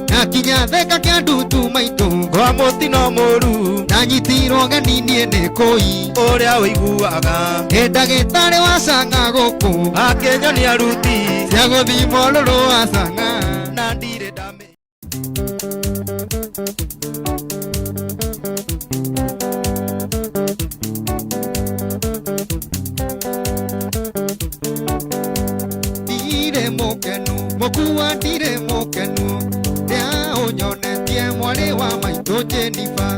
Ndakinya theka kĩa ndutu maitũ. Kwa mũtino mũru. Ndanyitirwo geni niĩ nĩ kũi. Ũrĩa ũiguaga. Nĩ ndagĩtarĩ wa canga gũkũ. Akĩnyonia ruti. Cia gũthima ũrũrũ wa canga. Na ndirĩ ndamĩ. Ndirĩ mũkenu mũkua ndirĩ mũkenu rĩa ũnyonetie mwarĩ wa maitũ Jennifer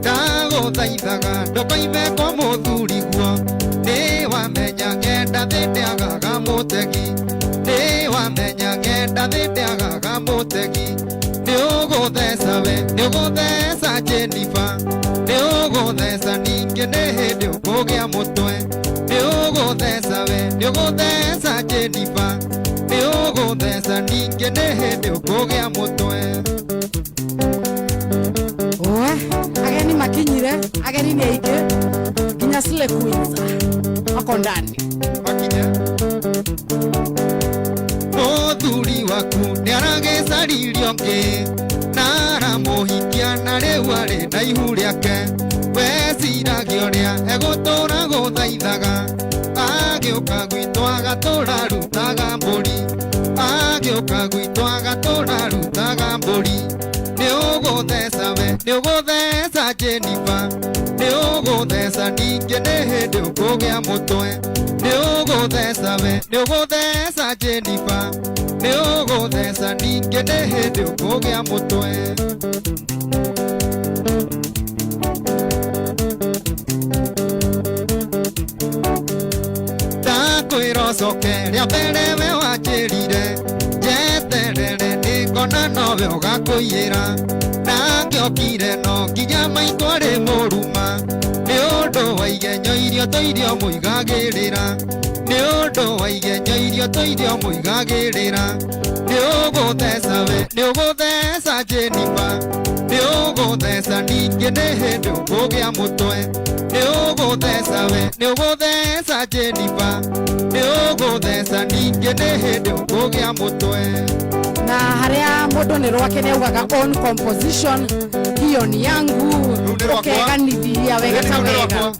ndagũthaithaga ndũkoime kwa mũthuri guo nĩ wamenya ngenda thĩ ndĩagaga mũtegi nĩ wamenya ngenda thĩ ndĩagaga mũtegi nĩ ũgũtheca we nĩ ũgũtheca Jennifer nĩ ũgũtheca ningĩ nĩ hĩndĩ ũkũgĩa mũtwe nĩ ũgũtheca we nĩ ũgũtheca Jennifer nĩ ũgũtheca ningĩ nĩ hĩndĩ ũkũgĩa mũtwe. Oe, ageni makinyire, ageni nĩ aingĩ nginya Slay Queens wako ndani. Makinya mũthuri waku nĩ aragĩcaririe ũngĩ na aramũhikia na rĩu arĩ na ihu rĩake weciragia ũrĩa egũtũra gũthaithaga agĩũka gwitũ agatũra rutaga mbũri agĩũka gwitũ agatũra rutaga mbũri nĩ ũgũtheca we nĩ ũgũtheca Jennifer nĩ ũgũtheca ningĩ nĩ hĩndĩ ũkũgĩa mũtwe nĩ ũgũtheca we nĩ ũgũtheca Jennifer nĩ ũgũtheca ningĩ nĩ hĩndĩ ũkũgĩa mũtwe. Ndakwĩra ũcoke rĩa mbere we wanjĩrire njeterere nĩngona nowe ũgakũiyĩra na ngĩokire no nginya maitũ arĩ mũruma nĩ ũndũ wa igenyo irio tũirio mũigagĩrĩra nĩ ũndũ wa igenyo irio tũirio mũigagĩrĩra nĩ ũgũtheca we nĩ ũgũtheca Jennifer nĩ ũgũtheca ningĩ nĩ hĩndĩ ũkũgĩa mũtwe nĩ ũgũtheca we nĩ ũgũtheca Jennifer nĩ ũgũtheca ningĩ nĩ hĩndĩ ũkũgĩa mũtwe. Na harĩa mũndũ nĩ rwake nĩ augaga own composition, hiyo ni yangu. Rũu nĩ rwakwa. Ũkeganithia wega ta Rũu nĩ wega. rwakwa.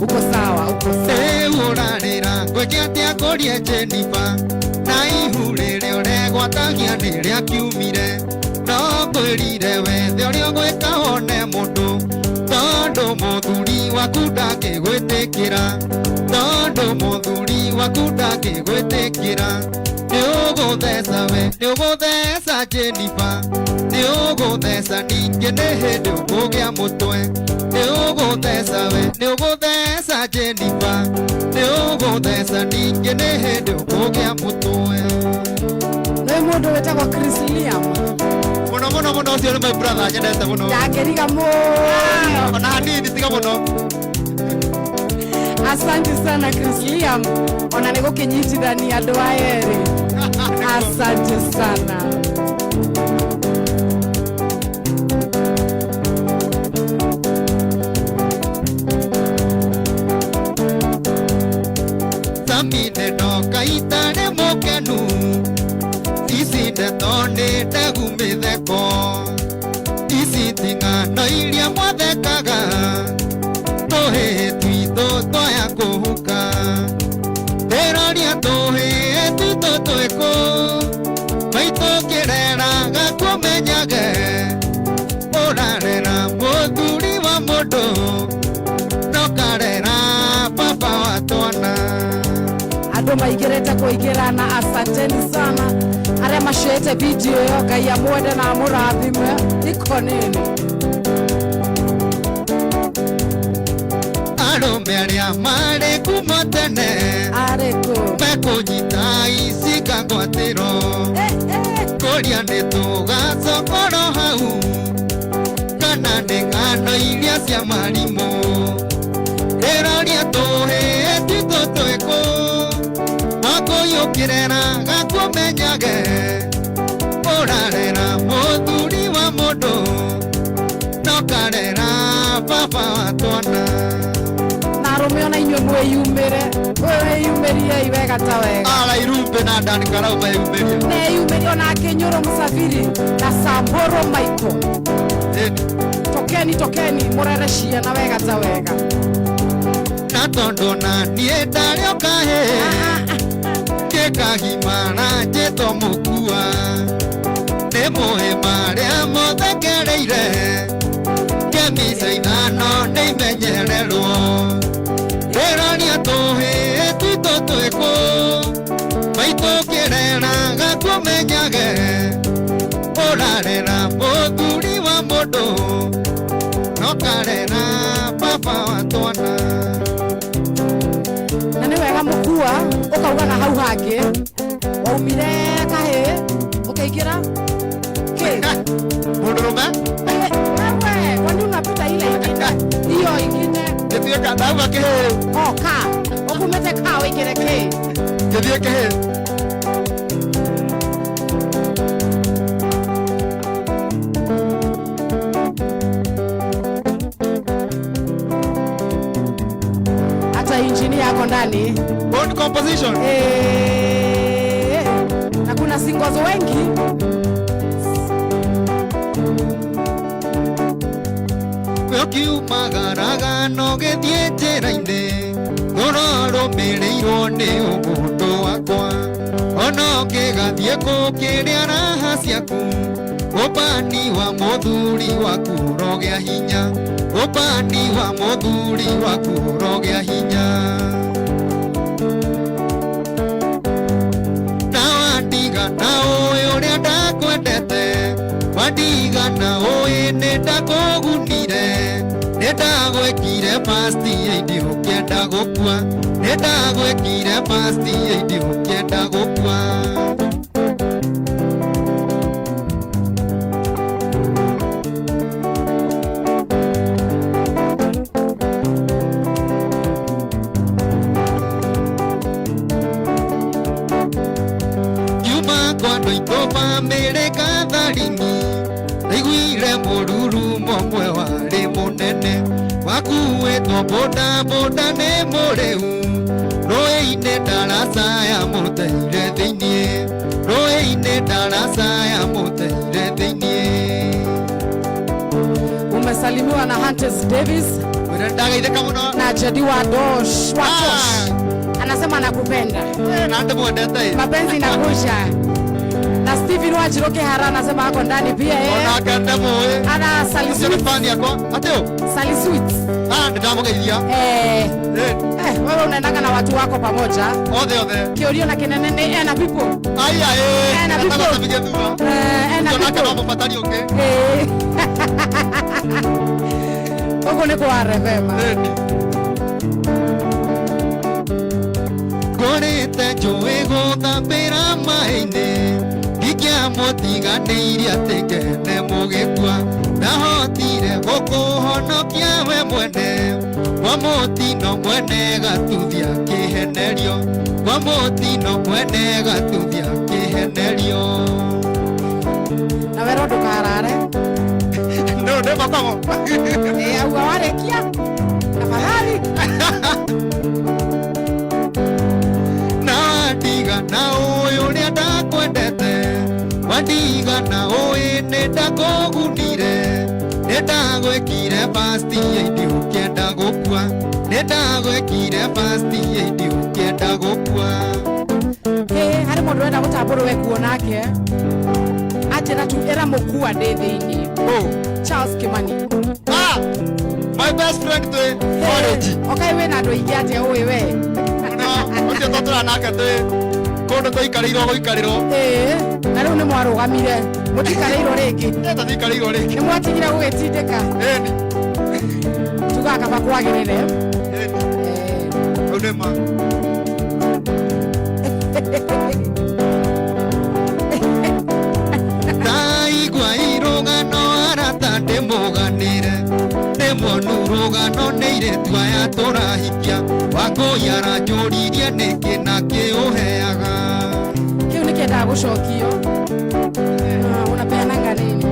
Uko sawa, uko sawa. Rĩu ũrarĩra ngwĩke atĩa ngũrie Jennifer na ihu rĩrĩa ũregwatagia nĩ rĩakiumire no ngwĩrire wethe ũrĩa ũgwĩka wone mũndũ tondũ mũthuri waku ndangĩgwĩtĩkĩra tondũ mũthuri waku ndangĩgwĩtĩkĩra nĩ ũgũtheca we nĩ ũgũtheca Jennifer nĩ ũgũtheca ningĩ nĩ hĩndĩ ũkũgĩa mũtwe nĩ ũgũtheca we nĩ ũgũtheca Jennifer nĩ ũgũtheca ningĩ nĩ hĩndĩ ũkũgĩa mũtwe. Nĩ mũndũ wĩtagwo Chris Liam. Mũno mũno mũno ũcio nĩ my brother nyendete mũno. Ndangĩriga mũno. Ona hanini tiga mũno. Asante sana Chris Liam, ona nĩ gũkĩnyitithania andũ aya erĩ. Asante sana. Sami nĩ ndoka itarĩ mũkenu ici ndeto nĩ ndegu mĩtheko ici ti ng'ano iria mwathekaga tũhĩĩ twitũ twaya kũhuka ndĩroria tũhĩĩ twitũ twĩkũ maitũ kĩrera gakũmenyage ũrarera mũthuri wa mũndũ no karera baba wa twana. Andũ maingĩrĩte kũingĩra na asanteni sana arĩa maciĩte video ĩyo Ngai amwende na amũrathime iko nini. Arũme arĩa marĩ kuma tene arĩkũ mekũnyita icinga ngwatĩro kũria nĩ tũgacokoro hau kana nĩ ng'ano iria cia marimũ rĩroria tũhĩĩ twitũ twĩkũ wakũyũkĩrera gakũmenyage ũrarera mũthuri wa mũndũ no karera baba wa twana. Na arũme ona inyuĩ mwĩyumĩre, mwĩyumĩriei wega ta wega. Ara irumbe na ndani karau meyumĩrie. Neyumĩrie. Nyoro Msafiri na Samboro Michael. Ĩni. Tokeni tokeni murere ciana wega ta wega. Na tondũ na niĩ ndarĩ o kahĩĩ ngĩkagimara njĩtwo mũkua nĩ mũĩ marĩa mothe ngereire ngemica ithano nĩ imenyererwo ndĩroria tũhĩĩ twitũ twĩkũ maitũ kĩreraga kũmenyage ũrarera mũthuri wa mũndũ no karera baba wa twana. Na nĩ wega mũkua ũkaugaga hau hangĩ waumire kahĩĩ ũkĩingĩra kĩ. Mũndũrũme. Wewe kwani unapita ile ingine hiyo ingine? Ngĩtuĩka ndauma kĩhĩĩ. O ka ũkumĩte ka ũingĩre kĩ? Ngĩthiĩ kĩhĩĩ. Hata injinia yako ndani. Own composition. Na kuna singles wengi. Ũkiumagaraga no gĩthiĩ njĩra-inĩ ũrarũmĩrĩirwo nĩ ũmũndũ wakwa ona ũngĩgathiĩ kũkĩrĩa raha ciaku ũbani wa mũthuri waku ũrogĩa hinya ũbani wa mũthuri waku ũrogĩa hinya na wandigana ũĩ ũrĩa ndakwendete wandigana ũĩ nĩ ndakũgunire nĩ ndagwĩkire past aid ũkĩenda gũkua nĩ ndagwĩkire past aid ũkĩenda gũkua. Kiuma kwa andũ aitũ bamĩrĩ Katharini ndaiguire mũrurumo ũmwe warĩ mũnene wakuĩtwo bodaboda nĩ mũrĩu rũĩ-inĩ ndaraca ya mũteire thĩiniĩ rũĩ-inĩ ndaraca ya mũteire thĩiniĩ. Umesalimiwa na Huntes Davis. Mwĩre ndageithĩka mũno. Na Jedi wa Dosh, wa Tosh. Anasema anakupenda. Na ndĩmwendete ĩ. Mapenzi inakusha. Na Steven Wanjiru Kihara anasema ako ndani pia yeye. Onake ndĩmũĩ. Ana Ũcio nĩ Sally fan yakwa. Atĩ ũ? Sally Sweet. Nĩndamũgeithia. Wewe unaendanga na watu wako pamoja. Othe othe. Kĩũrio na kĩnene nĩ ena people. Aya, Ena Nataka people. tupige thua. Ena Ũcio nake people. no mũbatari ũngĩ. Ũguo nĩ kware vema. Ngũrĩte njũĩ gũthambĩra maĩ-inĩ ndingĩamũtiganĩirie atĩ ngene mũgĩkua ndahotire gũkũhonokia we mwene kwa mũtino mwene gatuthia kĩhenerio kwa mũtino mwene gatuthia kĩhenerio. Na wero ndũkarare. No, nĩ makomo. Auga warĩkia tafadhali. Na wandigana ũĩ ũrĩa ndakwendete wandigana ũĩ nĩ ndakũgunire nĩ ndagwĩkire past aid ũkĩenda gũkua nĩ ndagwĩkire past aid ũkĩenda gũkua. Harĩ mũndũ ũrenda gũtambũrwo we kuo nake anjĩra tu ĩra mũkua ndĩ thĩiniĩ. Charles Kimani. My best friend twĩ college. Okai wĩna andũ aingĩ atĩa ũĩ we? No, ũcio tũtũra nake twĩ kũndũ tũikarĩirwo gũikarĩrwo. Na rĩu nĩ mwarũgamire mũtikarĩirwo rĩngĩ. Tũtikarĩirwo rĩngĩ. Nĩ mwatigire gũgĩtindĩka. Ĩni. Tugaga kaba kwagĩrĩre. Ĩni. Rĩu nĩ ma. Ndaigua irũgano arata ndĩmũganĩre ndĩmuonu rũgano nĩ airĩtu aya tũrahikia Wangũi aranjũririe nĩkĩ na kĩ ũheaga. Kĩu nĩ kĩendaga gũcokio. Unapeananga nini?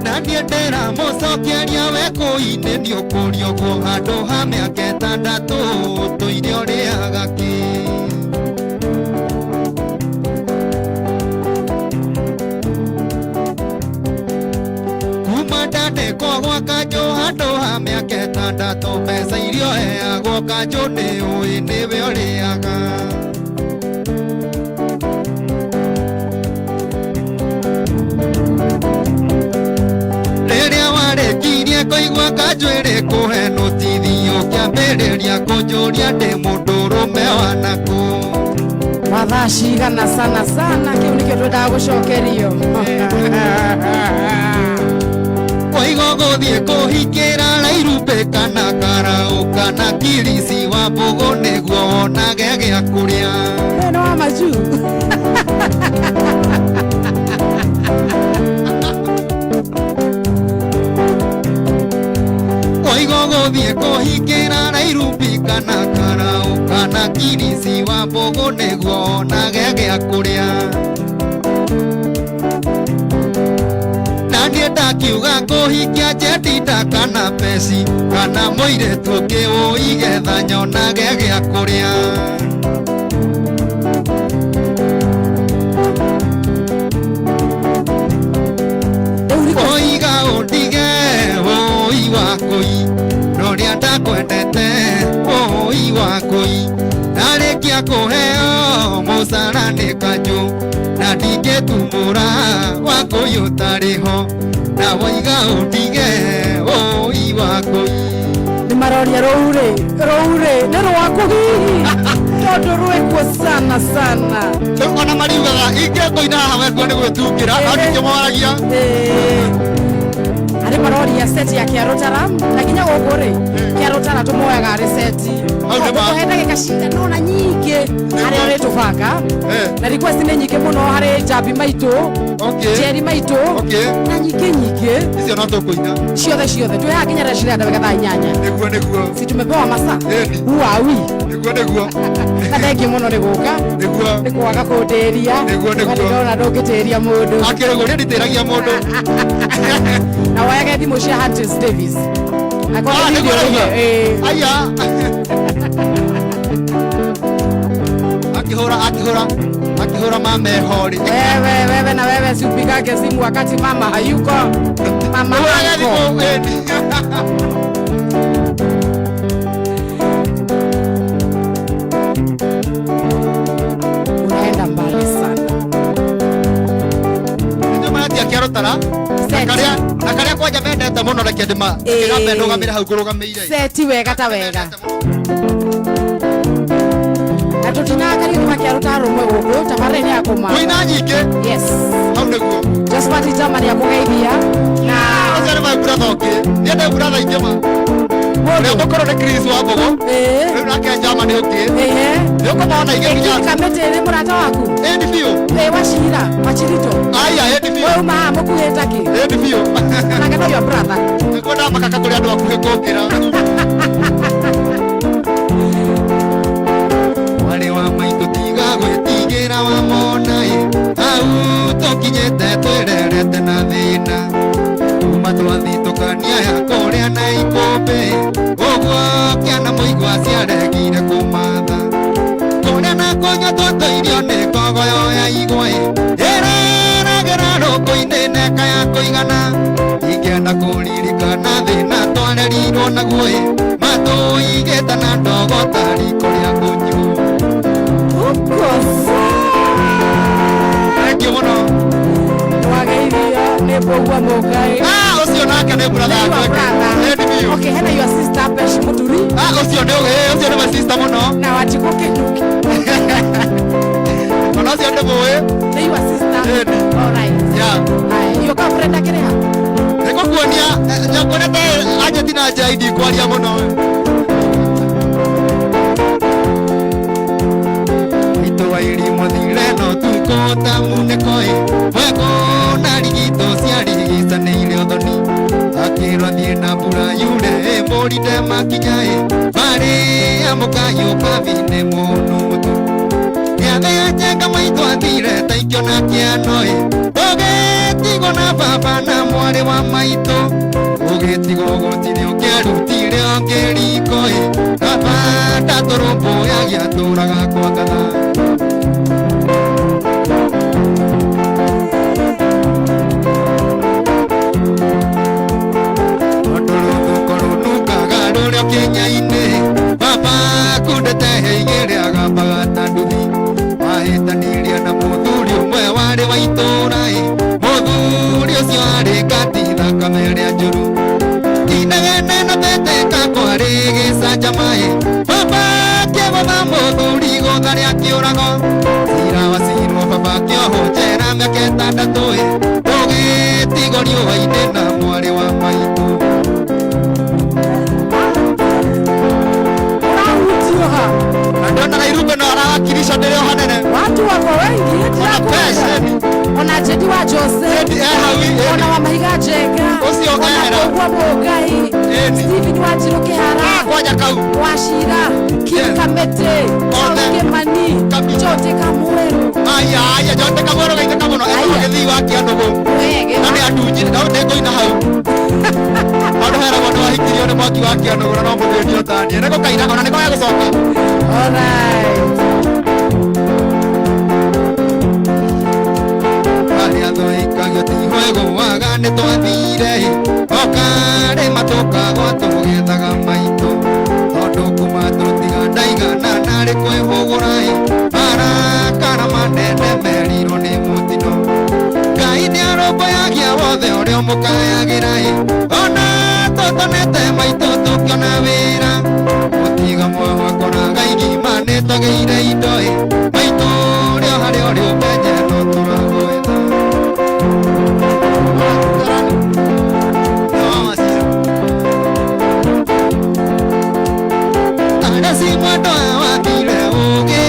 Na niĩ ndĩramũcokeria we kũinĩ nĩ ũkũria ũguo handũ ha mĩaka ĩtandatũ ũtũire ũrĩaga kĩ. Handũ ha mĩaka ĩtandatũ mbeca iria ũheagwo kanjũ nĩ ũĩ nĩwe ũrĩaga. Rĩrĩa warĩkirie kũigua kanjũ ĩrĩ kũhe nũtithi ũkĩambĩrĩria kũnjũria ndĩ mũndũrũme wa nakũ. Wa thaa cigana sana sana kĩu nĩkĩo twendaga gũcokerio. Waigo gũthiĩ kũhingĩra rairumbĩ kana karaũ kana kirisi wa mbũgũ nĩguo wonage gĩa kũrĩa. We nĩ wa majuu. Waigo gũthiĩ kũhingĩra rairumbĩ kana karaũ kana kirisi wa mbũgũ nĩguo wonage gĩa kũrĩa. Na niĩ ndakiuga kũhikia Jendita kana Peci kana mũirĩtu ũngĩ ũigetha nyonage gĩa kũrĩa. Rĩu riko Oiga ũndige ũi wakũi norĩa ndakwendete ũi wakũi ndarĩkia kũheo mũcara nĩ kanjũ na ndingĩtumũra wakũi ũtarĩ ho na woiga ũndige ũi wakũi. Nĩ maroria rũu rĩ rũu rĩ nĩ rwaku hihi tondũ rwĩkuo sana sana. Rĩu ona mariugaga ingĩkũina haha wekuo nĩ gwĩtungĩra no ndingĩmwaragia. Arĩ maroria seti ya Kĩarũtara na nginya gũkũ rĩ Kĩarũtara tũmoyaga arĩ seti. Hau nĩ ma. Tũhe ndagĩka cigana ũna nyingĩ harĩa ũrĩtũbanga na request nĩ nyingĩ mũno harĩ Njambi maitũ, Njeri maitũ na nyingĩ nyingĩ. Icio no tũkũina ciothe ciothe twĩ haha nginya rĩrĩa cirenda wega thaa 8. Nĩguo nĩguo. Si tumepewa masaa. Ĩni. Huawi. Nĩguo nĩguo. Na thengiũ mũno nĩ gũka. Nĩguo. Nĩ kwaga kũndĩria. Nĩguo, nĩguo. Na nĩndona ndũngĩtĩria mũndũ. Akĩrĩgũria nditĩragia mũndũ. Na woyage thimũ cia Huntis Davis. Akorwo Ah, nĩ nĩguo video arauga. ĩĩ. Aya. Akĩhũra akĩhũra akĩhũra mamehori. Wewe wewe na wewe si upigage simu wakati mama hayuko. Mama Hũraga hayuko. thimũ ĩni. Unaenda mbali sana. Nĩnjũ maratia Kĩarũtara. Na Seti. karĩa na karĩa kwanja mendete mũno reke ndĩma Ĩĩ. kĩgambe ndũgamĩre hau ngũrũgamĩire. Seti wega ta wega. Na tũtinaga kariũki ma Kĩarũtara rũmwe gũkũ tabarĩra nĩ ya kũma. Kũina nyingĩ. Yes. Hau nĩguo. Josephat Jama nĩ akũgeithia na Ũcio nĩ my brother ũngĩ. Niĩ ndĩ brother ingĩ ma. Ũrĩa mũkũrũ nĩ Chris wa Mbũgũ. Ĩĩ. Rĩu nake Jama nĩ ũngĩ. Ĩĩ. Nĩ ũkũmona ingĩ nginya. Kamĩtĩ nĩ mũrata waku? Ĩni biũ. Ĩĩ wacira, wachirito. Aya, ĩni biũ. We uma haha mũkuhĩ ta kĩ? Ĩni biũ. Nake no your brother. Nĩguo ndamakaka kũrĩ andũ akuhĩ kũngĩra. Mwarĩ wa maitũ tiga gwĩtigĩra wamona ĩ hau tũkinyĩte twĩrerete na thĩna kuma twathitũkania ya kũrĩa na ikũmbĩ ũguo kĩana mũigua ciaregire kũmatha kũrĩa na kũnyua twatũirio nĩ kogoyo ya igwa ĩ ĩraragĩra rũkũ-inĩ neka ya kũigana ingĩenda kũririkana thĩna twarerirwo naguo ĩ matũigĩte na ndogo ta riko rĩa kũnyua. Uko sawa. Thank you mũno. Wageithio nĩ Mbũgua Mũngai. Ah, ũcio nake nĩ brother Nĩ your yakwa. brother. Ĩni biũ. Okay, hena your sister Pesh Mũturi. Ah, ũcio nĩ ũcio nĩ my sister mũno. Na Wanjikũ Kĩnuki. Ona ũcio ndĩmũĩ. Nĩ your sister. Ĩni. All right. Yeah. Aye, your girlfriend akĩrĩ ha? Nĩngũkuonia nyakuonete anjeti na njai ndikwaria mũno. Maitũ wa irimũ thire no tukũ ta munĩko ĩ mweko na rigito ciarigicanĩire ũthoni akĩrwo thiĩ na mbura yure ĩ mũrinde makinya ĩ marĩ amũkayũka thine mũno mũtu gĩathĩ njenga maitũ athire ta ikĩo na kĩano ĩ ũgĩtigwo na baba na mwarĩ wa maitũ ũgĩtigwo gũtirĩ ũkĩarutire ũngĩ riko ĩ baba ndatũrũmbũyagia atũraga kwa ngatha. Ndahĩtanirie na mũthuri ũmwe warĩ wa itũũra ĩ, mũthuri ũcio arĩ ngati thakame ĩrĩa njũru. Inegene na tete kakwarĩ gĩcanjama ĩ, baba akĩgũtha mũthuri gũtha rĩa kĩũrago. Cira wacirwo baba akĩohwo njera mĩaka ĩtandatũ ĩ, tũgĩtigwo riũa-inĩ na mwarĩ wa maitũ. Ũrahutio ha? Na ndĩrona Nairube no arawakilisha ndĩrĩ o hanene. Watu wako wengi. Ona pesheni. Ona Jedi wa Jose. Jedi e hau ĩ, Ona wa Mahiga Njenga. Ũcio Ona ehera. Kũgua Mũngai. Ĩni. Stephen Wanjiru Kĩhara. Ah, kwanja kau. Wachira. Kim Yes. Kamete. Othe. Charles Kimani. Kabisa. Jote Kamweru. Aya, aya, Jote Kamweru gaitĩka mũno. Etagwo Aya. gĩthii wa kĩanũgũ. Wege. Na nĩ andunjire, no ndĩngũina hau. Handũ heragwo nĩ wahikirio nĩ mwaki wa kĩanũgũ na no mũthĩni ũtaniĩ. Nĩ gũkaina, ona nĩko gegũcoka. All right. Arĩa twaikagio tihwegũaga nĩ twathire ĩ, o karĩma tũkagwa tũgĩethaga maitũ. Tondũ kuma tũtiga ndaigana narĩ kwĩhũgũra ĩ, marakara manene merirwo nĩ mũtino. Ngai nĩarũmbũyagia wothe ũrĩa ũmũkayagĩra ĩ, ona tũtonete maitũ tũkĩona wĩra. Mũtiga mwakoraga igima nĩtwagĩire indo ĩ, maitũ ũrĩa harĩa ũrĩ ũmenye no tũragwetha. Areci mwendwa wathire ũgĩ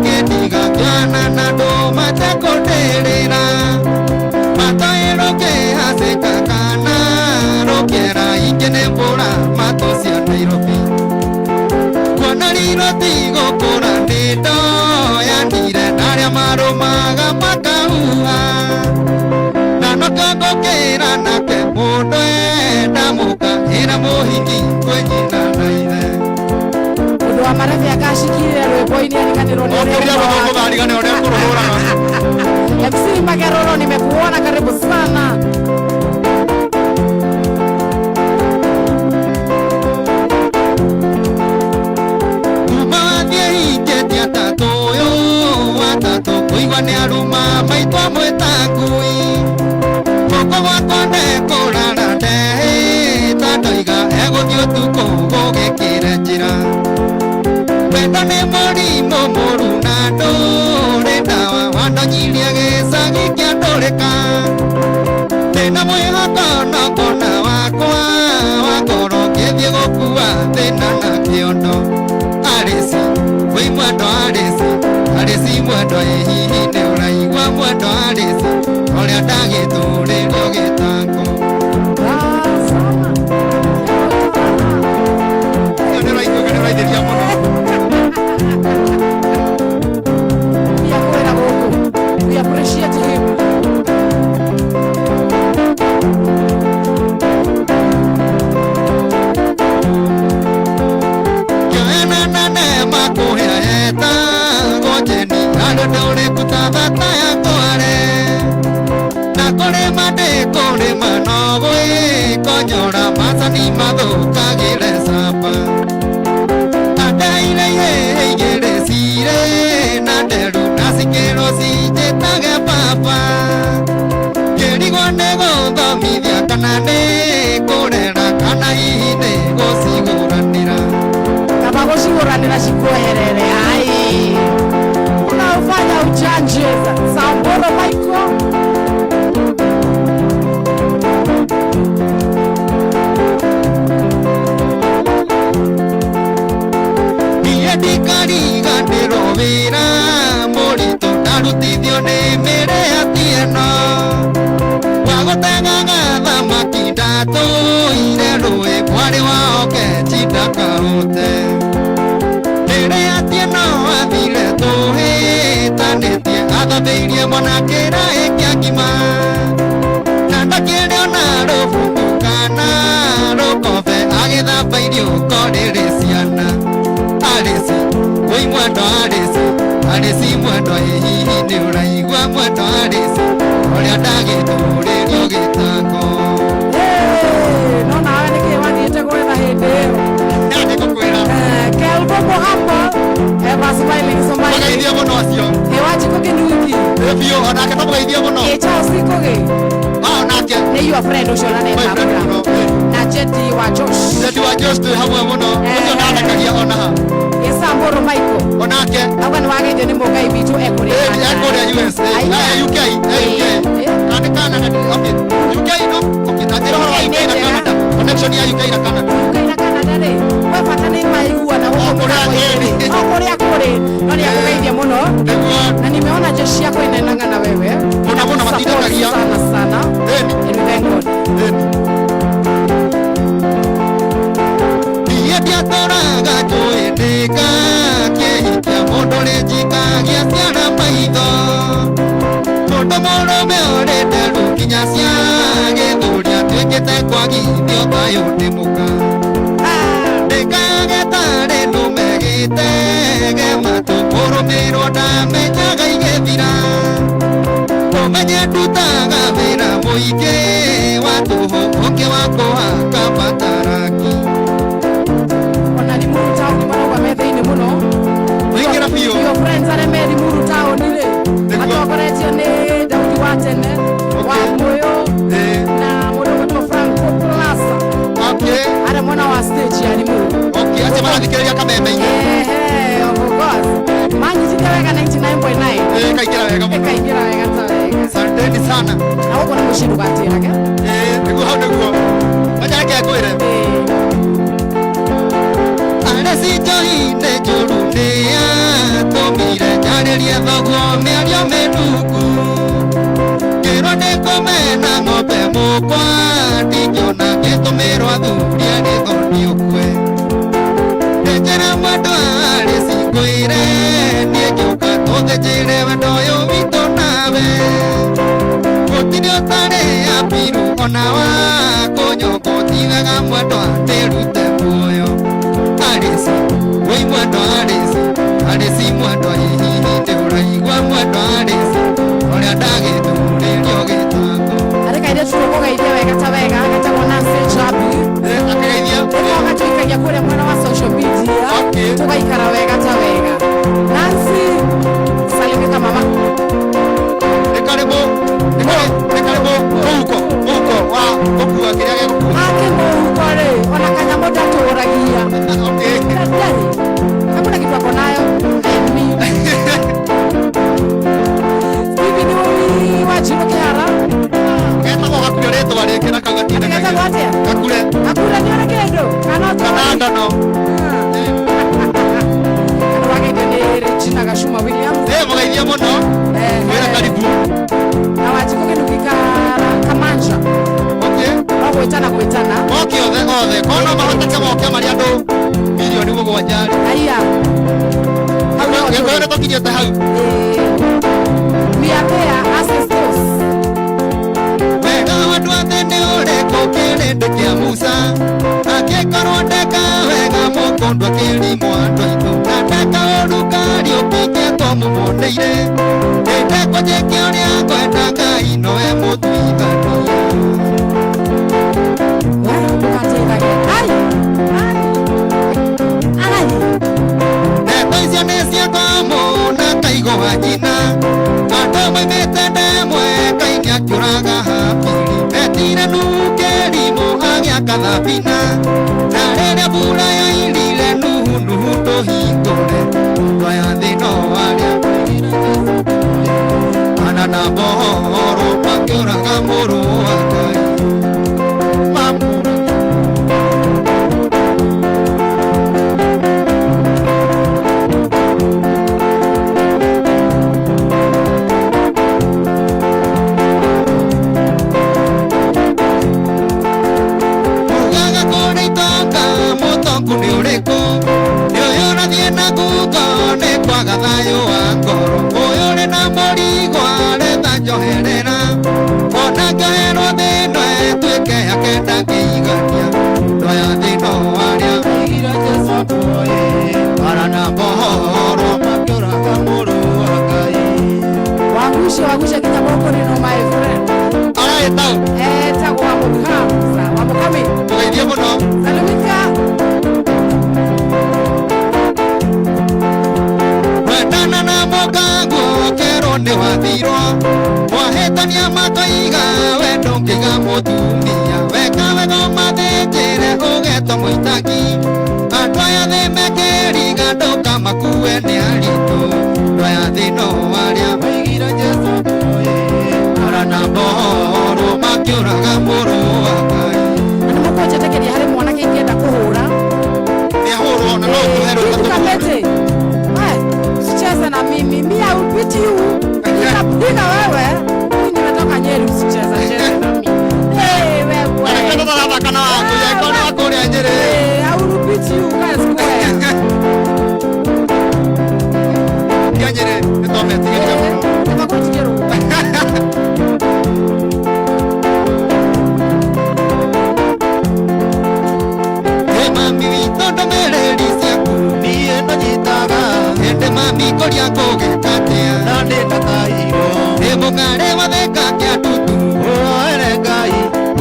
kĩndiga kĩana na andũ matekũndĩrĩra. Matoĩ rũkĩhacĩka kana rũkĩera ingĩ nĩ mbũra matũ cia Nairobi. Kuona riro tigũkũra nĩ ndoyanire na arĩa marũmaga makahuha. Na nokĩo ngũkĩra nake mũndũ enda mũka ĩra mũhiki kwĩ nyina na ithe. Mũndũ wa marebe akacikire rwĩmbo-inĩ ariganĩrwo nĩ ũrĩa Okĩria ũma rwĩmbo wake. ngũtharigane ũrĩa ngũrũhũraga. MC Mageroro nimekuona, karibu sana. Kuma wathiĩ hingĩtie atatũ ũyũ atatũ kũigua nĩ aruma maitũ amwĩta ngui. Gũkũ gwakwa ndekũrara ndehĩta ndoiga egũthiĩ ũtukũ gũgĩkĩre njĩra. Wendo nĩ mũrimũ mũru na ndũrĩ ndawa wandonyirie gĩcagi kĩa ndũrĩka. Ndĩna mwĩhoko no ngona wakwa wa ngoro ngĩthiĩ gũkua thĩna na kĩondo. Arĩci, wĩ mwendwa arĩci, arĩci mwendwa ĩ hihi nĩ ũraigua mwendwa arĩci, ũrĩa ndagĩtũrĩrio gĩtango. Ah, sana. Ũcio nĩ ũraigua nĩ ũraithĩria mũno. Pia kwĩra gũkũ. We appreciate him. Kĩoena na nema kũhĩa yetagwo Jeni, andũ ndũrĩku ta bata ya kware. Na kũrĩma ndĩkũrĩma no gwĩkonyora macani mathũkagĩre camba. Andeire ihĩĩ igĩrĩ cirĩ na nderu na cikĩrwo cinjĩtage baba. Ngĩrigwo nĩ gũthomithia kana nĩ kũrera kana hihi nĩ gũcigũranĩra. Kaba gũcigũranĩra cikweherere. Ai. Unaufanya ujanje. Samboro Michael. Niĩ ndikariganĩrwo wĩra mũritũ ndarutithio nĩ mĩrĩ atieno. Wa gũtegaga thamaki ndatũire rũĩ mwarĩ wa Okechi ndakaũte. Rĩrĩa Atieno athire tũhĩtanĩtie athambĩirie mwana kĩraĩ kĩa ngima. Na ndakĩrĩ ona rũbungu kana rũkobe agĩthamba irio korĩrĩ ciana. Arĩci, wĩ mwendwa arĩci, arĩci mwendwa ĩ hihi nĩ ũraigua mwendwa arĩci, ũrĩa ndagĩtũrĩrio gĩtango. Hey, no nawe nĩkĩ wathiĩte gwetha hĩndĩ ĩyo? Nĩ ngũkwĩra. Kelbo Muhamba Ever smiling smiling. Mũgeithie mũno acio. Ĩ Wanjikũ Kĩnuki. Ĩ biũ onake tũmũgeithie mũno. Ĩ Charles Ngũgĩ. Ah, onake. Nĩ your friend ũcio na My friend nĩtambũra. mũno. Na Jeti wa Josh. Jeti wa Josh twĩ hamwe mũno. Ũcio ndathekagia ona ha. Ĩ Samburu Michael. Onake. Auga nĩ wageithio nĩ mũngai witũ ekũrĩa. Ĩ ekũrĩa USA. Aya. Eh, UK. Eh, UK. Eh. Kana Canada. Okay. UK no. Okay, ta njĩra ũhoro wa UK na Canada. Connection ya UK na Canada. UK na Canada rĩ, we bata nĩ maiguana gũkũ O kũrĩa mĩrango-inĩ. ĩrĩ. O kũrĩa kũrĩ. No nĩ akũgeithia mũno. Nĩguo. Na nimeona jeshi yako inaendanga na wewe. Mũno mũno Support matindanagia. sana sana. Ĩni. And we thank God. Ĩni. Niĩ ndiatũraga njũĩ ndĩkakĩhikia mũndũ rĩ njikagia ciana maitho. Mũndũ mũrũme ũrĩ nderu nginya cia gĩthũri atuĩkĩte kwagithio thayũ nĩ mũka. Ndĩkagetarĩ nũme gĩtege matũ kũrũmĩrwo ndamenyaga igĩthira. Ũmenye ndutaga wĩra mũingĩ wa tũhũ ũngĩ wa kũhaka bataraki. Ona Limuru town marauga me thĩinĩ mũno. Maingĩra biũ. Your friends arĩa me Limuru town rĩ, Nĩguo. matongoretio nĩ Daudi wa tene, wa Mũyũ Eh, na mũndũ ũgwĩtwo Franco Plaza. okay. Arĩa mwena wa stage ya Limuru. Okay, acio marathikĩrĩria kameme-inĩ. Ehe, of course. Manyitite wega 99.9. Eh, kaingĩra wega mũno. Ĩkaingĩra wega ta wega. Asanteni sana. Na gũkũ nĩ mũciĩ ndũgatĩrage. Eh, nĩguo hau nĩguo. Wacha reke ngwĩre. Areci njohi-inĩ njũru nĩyatũmire njarĩrie thoguo mĩario mĩnungu. Ngĩrwo ndĩkũmena ng'ombe mũkwa ndingĩona ngĩtũmĩrwo athuri arĩ thoni ũkue. Ndĩnjĩra mwendwa Areci ngwĩre niĩ ngĩũka tũthĩnjĩre wendo ũyũ witũ nawe. Gũtirĩ ũtarĩ abiru ona wa kũnyongo tigaga mwendwa ndĩrute muoyo. Areci, wĩ mwendwa Areci, Areci mwendwa hihi nĩ ũraigua mwendwa Areci, ũrĩa ndagĩthurĩrio gĩtango. Arĩ kairĩtu tũkũgeithia wega ta wega getagwo Nancy Chabi. Eh, akĩgeithia. Nĩguo gatuikagia kũrĩa mwena wa social media. Okay. Tũgaikara wega ta wega. Nancy, salimika mama. Nĩ karĩ nĩ karĩ mũhuko, mũhuko wa gũkua kĩrĩa gĩgũkua. Ake mũhuko rĩ, ona kanyamũ ndatũragia. Okay. Ndarĩ. Hakuna kitu ako nayo. And me. Stephen Oi wa Njirũ Kĩhara. Getagwo gakure rĩtwa rĩngĩ na kau gatirĩ Atĩ getagwo atĩa? Gakure. Gakure nĩ ũrĩ kĩndũ? Kana ũtoĩ? Kana ndono. Andũ wageithio nĩ Regina Gacuma Williams. Eh, mũgeithie mũno. Wĩra karibu. Na Wanjikũ Kĩnuki Kamanja. Okay. No gwĩtana gwĩtana. Moke othe othe. Korwo no mahoteke moke marĩ andũ milioni mũgwanja rĩ. Aya. Hau no Gĩkũyũ tũrĩ. nĩ tũkinyĩte hau. We are there ancestors. Wega wa andũ othe nĩ ũrĩkũ kĩrĩndĩ kĩa Musa? Angĩkorwo ndeka wega mũkũndũ akĩrimwo andũ aitũ, na ndeka ũũru Kariũki ngĩtwo mũmoneire. Ndĩndekwo njĩke ũrĩa ngwenda Ngai nowe mũtuithania. We, ndũgatĩrage. Ai! Ai! Ai! Ndeto icio nĩ cia kwamũ na kaigo wa nyina. Andũ maimĩte ndemwe Kaini akĩũraga Habili. Etire Nuhu kĩrimũ agĩaka thabina. Na rĩrĩa mbura yoirire Nuhu, Nuhu ndũhingũre. Ndwaya thĩ no arĩa ana na mohoro makĩũraga mũrũ wa Ngai. Mamũra. Ugaga kũrĩ itonga mũtongu nĩ ũrĩkũ? Nĩ ũyũ ũrathiĩ na ngungo nĩ kwaga thayũ wa ngoro. Ũyũ ũrĩ na mũrigo aretha njoherera. Ona ngĩoherwo thĩna ĩtuĩke yake ndangĩigania. Ndwaya thĩ no arĩa Aigire Jesũ akuoe. Ara na mohoro Makĩũraga mũrũ wa Ngai. Wagushe, wagushe kinya moko no my friend. Aragĩtau. Etagwo Wamukamsa, Wamukami. Mũgeithie mũno. Salimika. Nĩ wathirwo mwahĩtania makoiga we ndũngĩga mũtumia weka wega ũmathĩnjĩre ũgetwo mũitaki andũ aya thĩ mekĩriga ndũkamakue nĩ aritũ andũ aya thĩ no arĩa maigire Jesũ arana mboro makĩũraga mũrũ wa Ngai. Na nĩ mũkũnjĩtĩkĩria harĩ mwanake ingĩenda kũhũra. Nĩahũrwo na no tũhe rũtha Kitu tũmũhũre. Kamete. Wewe, usicheze na mimi. Mimi I will beat you. Nitakupiga wewe. Mimi nimetoka Nyeri, usicheze cheze na mimi. Hey, wewe. Areke tũtarathaka na waku yakorwo nĩ wa kũrĩa Nyĩrĩ. Hey, I will beat you guys square. Kia Nyĩrĩ nĩtwametigĩrire mũno. Nĩmagũtigĩrwo. Ĩ mami witũ ndũmĩrĩri ciaku Niĩ ndanyitaga ĩndĩ mami ngũria ngũgĩka atĩa na nĩndatairwo Ĩ mũngarĩ wa Thika kĩa ndutu ũroere Ngai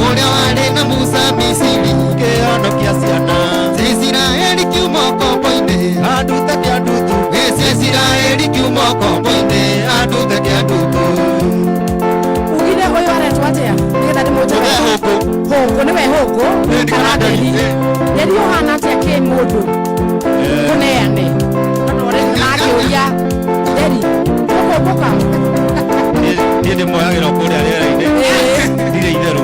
ũrĩa warĩ na Musa Misiri kĩhonokia ciana cia Isiraeli kiuma ũkombo-inĩ andute kĩa ndutu Ĩ cia Isiraeli kiuma ũkombo-inĩ andute kĩa ndutu Ugire ũyũ aretwo atĩa? Nĩgetha ndĩmũnjĩre. Ũgĩe hũngũ. Hũngũ nĩwe hũngũ. Ĩ, nĩ Kana kana Nderi. Nderi, ĩ. Nderi ũhana atĩa kĩ mũndũ? Kũneane. Andũ arĩa makĩũria. Nderi, ũkũmbũka? Niĩ ndĩmoyagĩra kũrĩa rĩera-inĩ Ĩ. ndirĩ itherũ.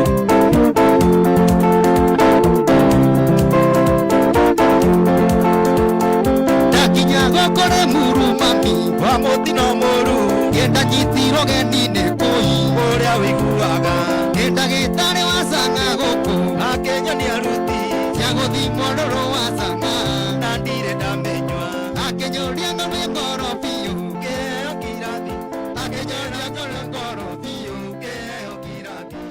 Ndakinya gũkũ Rĩmuru mami Wa mũtino mũru nĩndanyitirwo geni-inĩ kũi ũrĩa wĩiguaga nĩ ndagĩtarĩ wa cang'a gũkũ akĩnyonia ruti cia gũthimwo rũrũ wa cang'a na ndirĩ ndamĩnyua akĩnjũria ngorwe ngoro biũ kĩheo kĩrathi akĩnjũria ngorwe ngoro biũ kĩheo kĩrathi.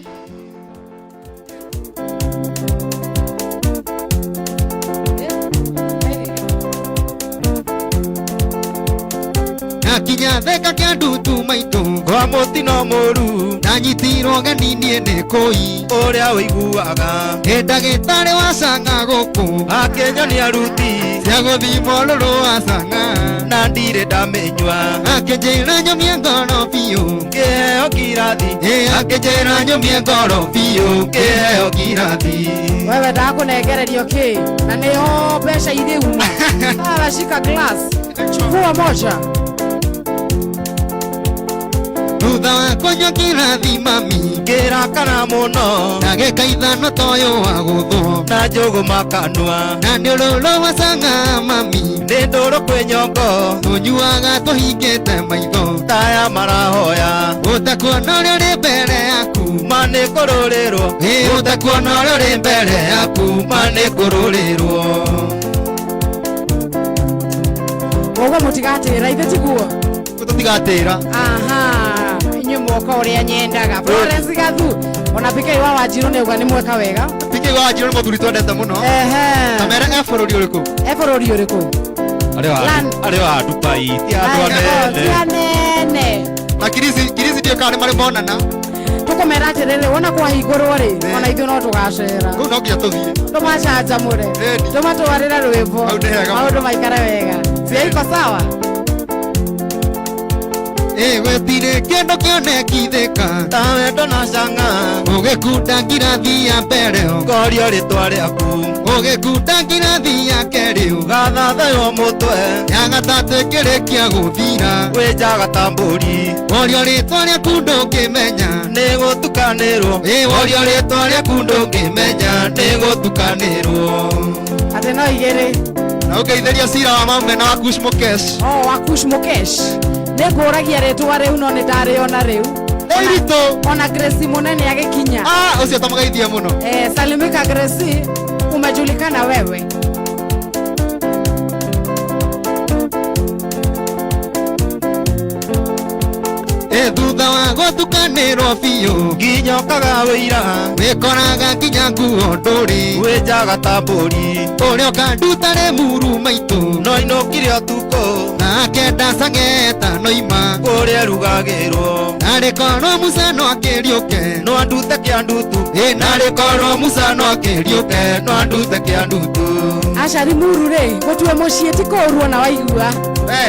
Ndakinya Thika kĩa ndutu maitũ Wa mũtino mũru ndanyitirwo geni niĩ nĩ kũi ũrĩa wĩiguaga nĩ ndagĩtarĩ wa cang'a gũkũ akĩnyonia ruti cia gũthimwo rũrũ wa cang'a na ndirĩ ndamĩnyua akĩnjĩra nyũmie ngoro biũ kĩheo kĩrathi ĩ akĩnjĩra nyũmie ngoro biũ kĩheo kĩrathi. Wewe ndakũnengererio kĩ na nĩho mbeca irĩuma. Wewe shika glass. Chukua moja. Thutha wa kũnyua kĩrathi mami ngĩrakara mũno ndagĩka ithano toyũ wa gũthwo na njũgũma kanua na nĩ ũrũrũ wa cang'a mami nĩ ndũrũ kwĩ nyongo tũnyuaga tũhingĩte maitho taya marahoya ũtakuona ũrĩa ũrĩ mbere yaku ma nĩ kũrũrĩrwo ĩ ũtakuona ũrĩa ũrĩ mbere yaku ma nĩ kũrũrĩrwo. Koguo mũtigatĩra ithe tiguo. Tũtigatĩra. Aha, inyuĩ mwoka ũrĩa nyendaga. Florence Gathu, ona PK wa Wanjiru nĩ auga nĩ mweka wega. PK wa Wanjiru nĩ mũthuri twendete mũno. Ehe. Ta mere e bũrũri ũrĩkũ? E bũrũri ũrĩkũ? Arĩ wa Dubai ti andũ anene. Ti anene. Na Kirisi ndiũĩ kana nĩ marĩ monana. Tũkũmera atĩrĩrĩ, wona kwahingũrwo rĩ, ona ithuĩ no tũgacera. Kũu no nginya tũthiĩ. Tũmacanjamũre. Ĩni. Tũmatwarĩre rwĩmbo. Hau nĩ hega mũno. Maũndũ maikare wega. Cia iko sawa? Ĩ gũtirĩ kĩndũ kĩonekithĩka Ta wendo na cang'a ũgĩkunda ngirathi ya mbere ngorio rĩtwa rĩaku ũgĩkunda ngirathi ya kerĩ gathathaywo mũtwe ya gatatũ ĩkĩrĩkia gũthira wĩnjaga ta mbũri worio rĩtwa rĩaku ndũngĩmenya nĩ gũtukanĩrwo ĩ worio rĩtwa rĩaku ndũngĩmenya nĩ gũtukanĩrwo. Atĩ no igĩrĩ. Na ũngeithĩria cira wa Maumena wa Kush Mukesh. Oh, wa Kush Mukesh. Nĩ ngũragia rĩtwa rĩu no nĩ ndarĩona rĩu. Nĩ iritũ. Ona Gracie Mũnene agĩkinya. Ah, ũcio tamũgeithie mũno. Salimika Gracie, umejulikana wewe. Ĩ thutha wa gũtukanĩrwo biũ nginyokaga wĩira wĩkoraga nginya nguo ndũrĩ wĩnjaga ta mbũri ũrĩa ũkanduta Rĩmuru maitũ no inũkire ũtukũ na akenda cang'eta noima kũrĩa ĩrugagĩrwo narĩ korwo Musa no akĩriũke no andute kĩa ndutu ĩ narĩ korwo Musa no akĩriũke no andute kĩa ndutu. Aca Limuru rĩ, gũtue mũciĩ ti kũũru ona waigua. We.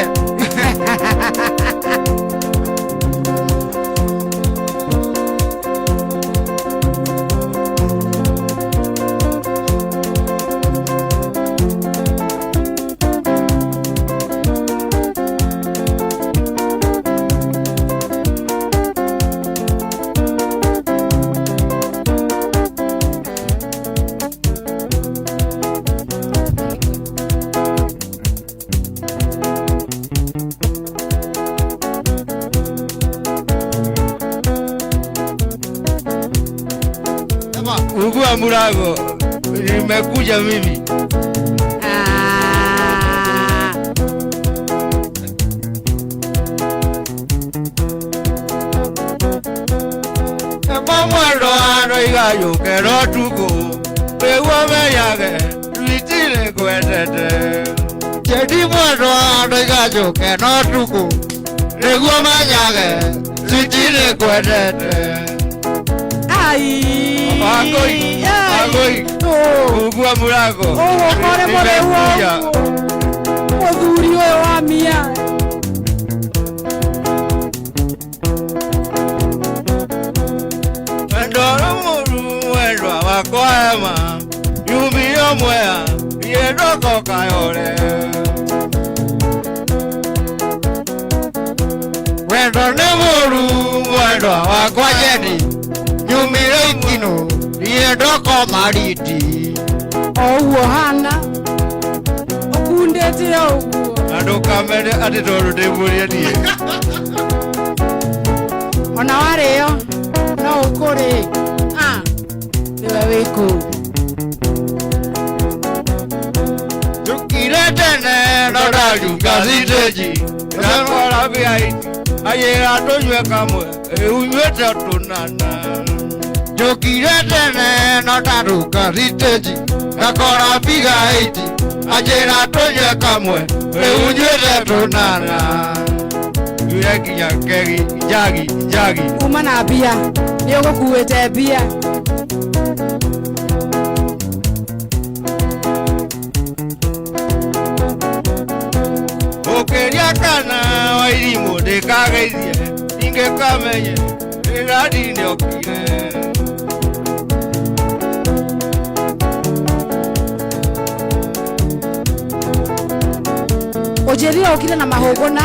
Fungua mlango. Nimekuja mimi. Ah. Mamwendo ano igayũke no tukũ nĩguo menyage twitirĩ kwendete. Jendi mwendo ano igayũke no tukũ nĩguo menyage twitirĩ kwendete. Ai. Agoi, agoi. Oh. Fungua mlango. Ũguo kore mũrĩu. Nimekuja. Ũguo mũthuri ũyũ wa mia. Wendo mũru wendwa wakwa ema yumio mwea yendoko kayore. Wendo nĩ mũru mwendwa wakwa Jendi nyumire ikinũ ndiendoko mariti. O ũguo hana ũkundĩte o ũguo. Na ndũkamene atĩ tondũ ndĩmũrĩe niĩ. Ona warĩo no ũkũrĩ. Ah, nĩwe wĩ kũu. Njũkire tene no ndariunga citĩnji ndakora behind ayĩra tũnyue kamwe unyuĩte tũnana. Njũkire tene no ndarũnga citĩnji ngakora biga 8 anjĩra tũnyue kamwe unyuĩte tũnana. Nyuire nginya kegi njagi njagi. Uma na mbia nĩ ũgũkuĩte mbia. Ũkĩria kana wairimũ ndĩkageithie ingĩkamenye rĩradi nĩokire. Ũnjĩrire ũkire na mahũngũ na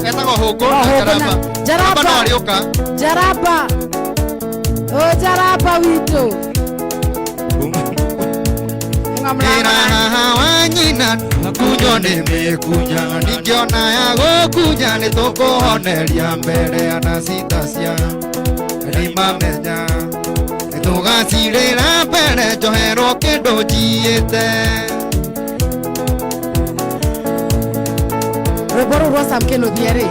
Etagwo hũngũ na Hũngũ na njaramba. Njaramba. Njaramba no arĩũka. Njaramba. Ũ njaramba witũ. Ĩra wa nyina kunyo nĩ mĩkunya ningĩona ya gũkunya nĩ tũkũhoneria mbere Anastasia nĩmamenya nĩtũgacirĩra mbere njoherwo kĩndũ njiĩte. Rwĩmbo rũu rwa Sam Kĩnuthia rĩ,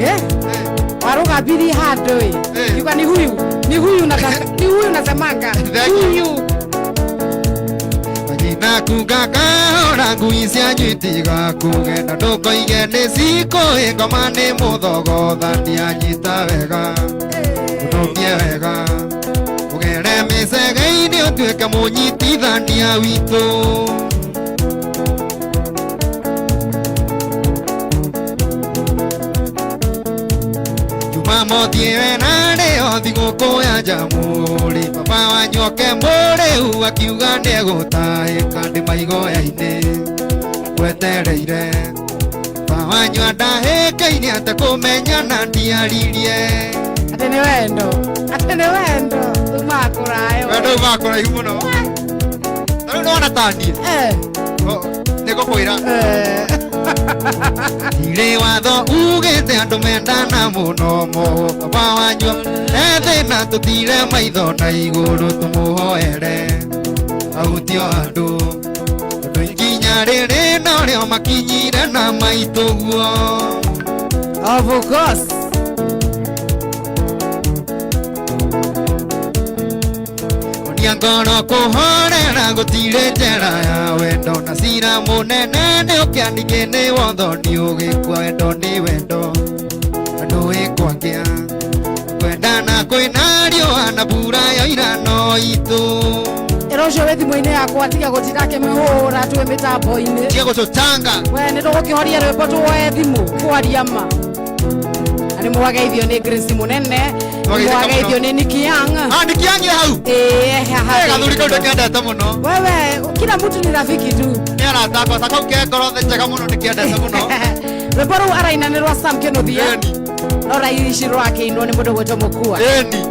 eh? Warũgambirie handũ ĩ. Kiuga ni huyu, ni huyu nataka, ni huyu nasemanga. Thank you. Huyu. Nyina kuga kahora ngui cianyu itigakũgenda ndũkoige nĩ cikũĩ ngoma nĩ mũthogothania nyita wega ũnũmie wega ũgere mĩcege-inĩ ũtuĩke mũnyitithania witũ. Jumamothi ĩyo narĩo thigũkũ ya Jamhuri baba wanyu oke mũrĩu akiuga nĩegũtahĩka ndĩ maigoya-inĩ wetereire baba wanyu andahĩkĩire atekũmenya na ndiaririe. Atĩ nĩ wendo, atĩ nĩ wendo umaga kũraya. Wendo umaga kũraihu mũno. Ta rĩu nĩwona ta niĩ. Nĩ ngũkwĩra. Ndirĩ watho ugĩte andũ mendana mũno moho baba wanyu ethĩna tũtire maitho na igũrũ tũmũhoere ahutio andũ tondũ ikinya rĩrĩ norĩo makinyire na maitũ guo. Of course. Onia ngoro kũhorera gũtirĩ njera ya wendo na cira mũnene nĩ ũkĩaningĩ nĩ wotho nĩ ũgĩkua wendo nĩ wendo andũ ĩkwakĩa kwendana kwĩna riũa na mbura yoira no itũ. Ĩra ũcio wĩ thimũ-inĩ yakwa tiga gũtinda akĩmĩhũra twĩ mĩtambo-inĩ. Tiga gũtũtanga. We nĩ tũgũkĩhoria rwĩmbo tuoe thimũ kwaria ma. Na nĩ mwageithio nĩ Grace Mũnene, Twageithĩka mũno. mwageithio nĩ Nicky Young. Ah, Nicky Young ĩ hau? Ĩĩ, haha. Ĩ, gathuri kau ndĩkendete mũno. Wewe, kila mtu ni rafiki tu. Nĩ arata akwa, ta kau ke ngoro njega mũno ndĩkendete mũno. Rwĩmbo rũu araina nĩ rwa Sam Kĩnuthia. Ĩni. No raici rwakĩinwo nĩ mũndũ gwĩtwo Mũkua. Ĩni.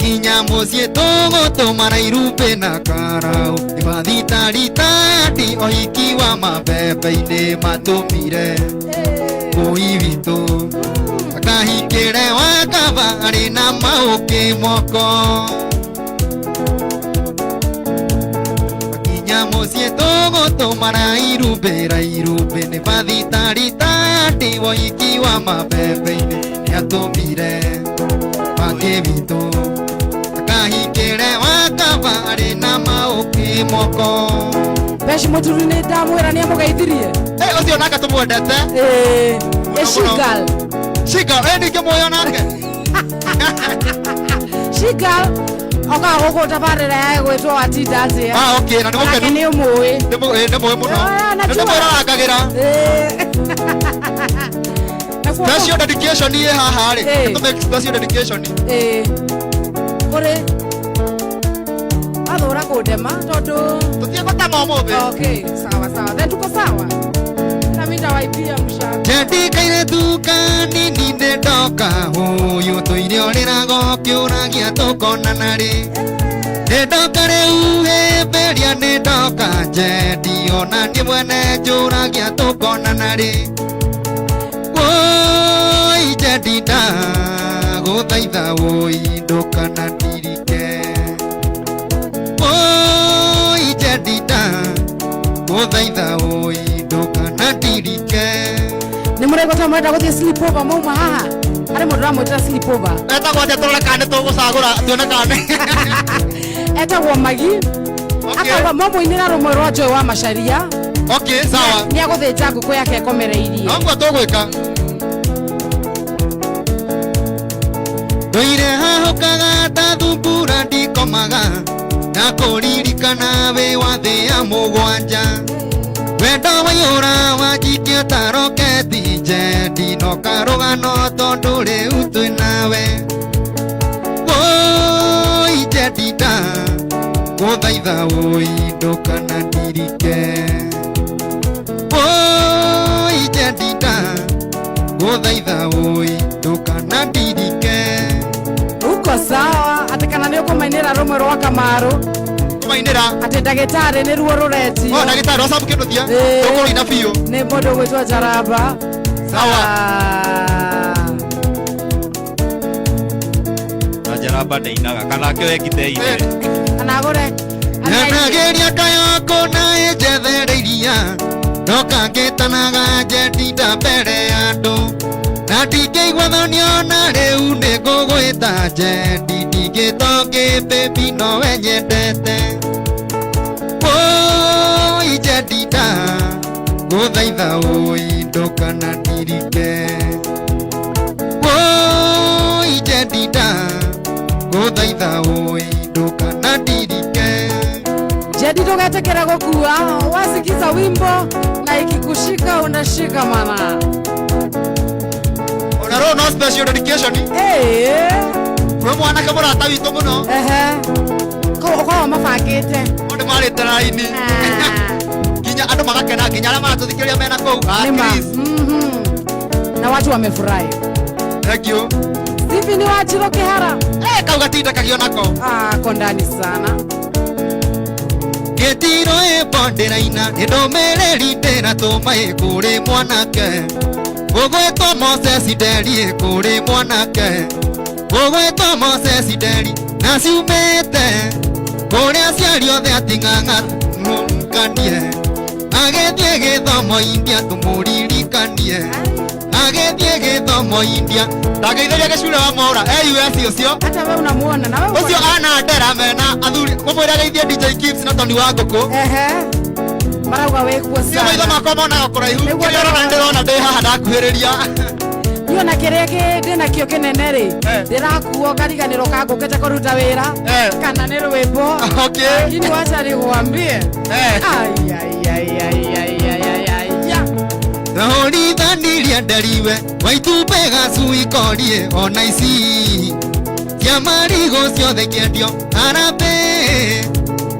Kinya mũciĩ tũgũtũmana irumbĩ na karau nĩ mathitari ũhiki wa mabebe-inĩ matũmire ngũi witũ. Akahingĩre wa kaba arĩ na maũkĩ moko. Akinya mũciĩ tũgũtũmana irumbĩra irumbĩ nĩ bathitari tandi woiki wa mabebe-inĩ nĩatũmire mangĩ witũ. Akahingĩre wa kaba arĩ na maũkĩ moko. Beshi mũturu nĩ ndamwĩra nĩ amũgeithirie. Ũcio nake tũmwendete. Shigal. Shigal, ningĩ muoyo nake. Shigal oka gũkũ tabarĩra ya gwĩtwo watinda atĩa. Ah, okay, na nĩ mũkenu. Nake nĩ ũmũĩ. Nĩ mũĩ mũno. Nĩ ndĩmwĩrorangagĩra. Special dedication ĩ haha rĩ. Nĩ tũmake special dedication. Kũrĩ athũra kũndema tondũ tũtiĩgũtema ũmũthĩ. Okay, sawa sawa. Then tuko sawa. Na mimi ndawaibia mshaka. Njendikaire tuka-inĩ nĩ ndoka ũyũ tũire ũrĩraga ũkĩũragia tũkonana rĩ. Nĩ ndoka rĩu hĩmbĩria nĩ ndoka njendi ona niĩ mwene njũragia tũkonana rĩ. Woi njendi ndagũthaitha woi ndũkanandirike. Woi njendi ndagũthaitha woi ndũkanandirike. Nĩ mũraigua mũrenda gũthiĩ sleepover mauma haha. Harĩ mũndũ ũramwĩtĩra sleepover. Etagwo atĩa tũrore kana nĩ tũgũcagũra tuone kana nĩ. Etagwo Magi. Akauga mamũinĩra rũmwe rwa Joy wa Macharia. Okay, sawa. Nĩ agũthĩnja ngũkũ yake ĩkomereirie. Noguo tũgwĩka. Ndũire hahũkaga ta thungura ndikomaga na kũririkana wĩ wa thĩ ya mũgwanja. Wendo waiyũra wanjikia ta roketi njendi no karũgano tondũ rĩu twĩ nawe. Woi njendi ndagũthaitha woi ndũkanandirike. Woi njendi ndagũthaitha woi ndũkanandirike. Uko sawa atĩ kana nĩ ũkũmainĩra rũmwe rwa Kamaru. Kũmainĩra. Atĩ ndagĩtarĩ nĩ ruo rũretio. Oh, ndagĩtarĩ wa Sam Kĩnuthia. Tũkũrũina biũ. Nĩ mũndũ ũgwĩtwo Njaramba. Sawa. Na Njaramba ndainaga kana akĩoe ngita ĩinĩre. Kana agũre. Nyanagĩria kayoko na ĩnjethereiria ndoka ngĩtanaga njendinda mbere ya andũ na ndingĩigua thoni ona rĩu nĩ ngũgwĩta njendi ndingĩtongĩ baby nowe nyendete. Woi njendi ndagũthaitha woi ndũkanandirike. Woi njendi ndagũthaitha woi ndũkanandirike. Njendi ndũgetĩkĩre gũkua, wasikiza wimbo na ikikushika unashika mana. Ona rũũ no special dedication. Kwĩ mwanake mũrata witũ mũno. Korwo mabangĩte. Mũndũ nĩ marĩte raini. Nginya andũ magakena nginya arĩa maratũthikĩrĩria mena kũu. Nĩma. Na watu wamefurahi. Thank you. Stephen Wachiro Kihara. Kau gatinda kagio nako. Ah, ko ndani sana. Gĩtiro ĩmbo ndĩraina nĩ ndũmĩrĩri ndĩratũma ĩ kũrĩ mwanake. Ũgwĩtwo Moses Nderi ĩ kũrĩ mwanake. Ũgwĩtwo Moses Nderi na ciumĩte kũrĩ aciari othe ating'ang'a tũmũririkanie. Agĩthiĩ gĩthomo India tũmũririkanie. Agĩthiĩ gĩthomo India. Ndangĩitheria gĩcure wa Mwaura US ũcio. Hata wewe unamuona na wewe. Ũcio ana ndera mena athuri. Mũmwĩre ageithie DJ Gibbs na Tony wa ngũkũ. Marauga wĩ kuo Niĩ sana. maitho makwa monaga kũraihu. Nĩguo Kĩrĩa ũrona ndĩrona ndĩ haha ndakuhĩrĩria. Niĩ ona kĩrĩa ndĩnakĩo kĩnene rĩ, ndĩrakuo ngariganĩrwo ka ngũkĩte kũruta wĩra kana nĩ rwĩmbo. Lakini wacha nikuambie. Ai, ai, ai, ai, ai, ai, ai, ai, ya. Ndahũrithanirie nderiwe waitumbĩ gacui korie ona ici cia marigũ ciothe ikĩendio harambĩ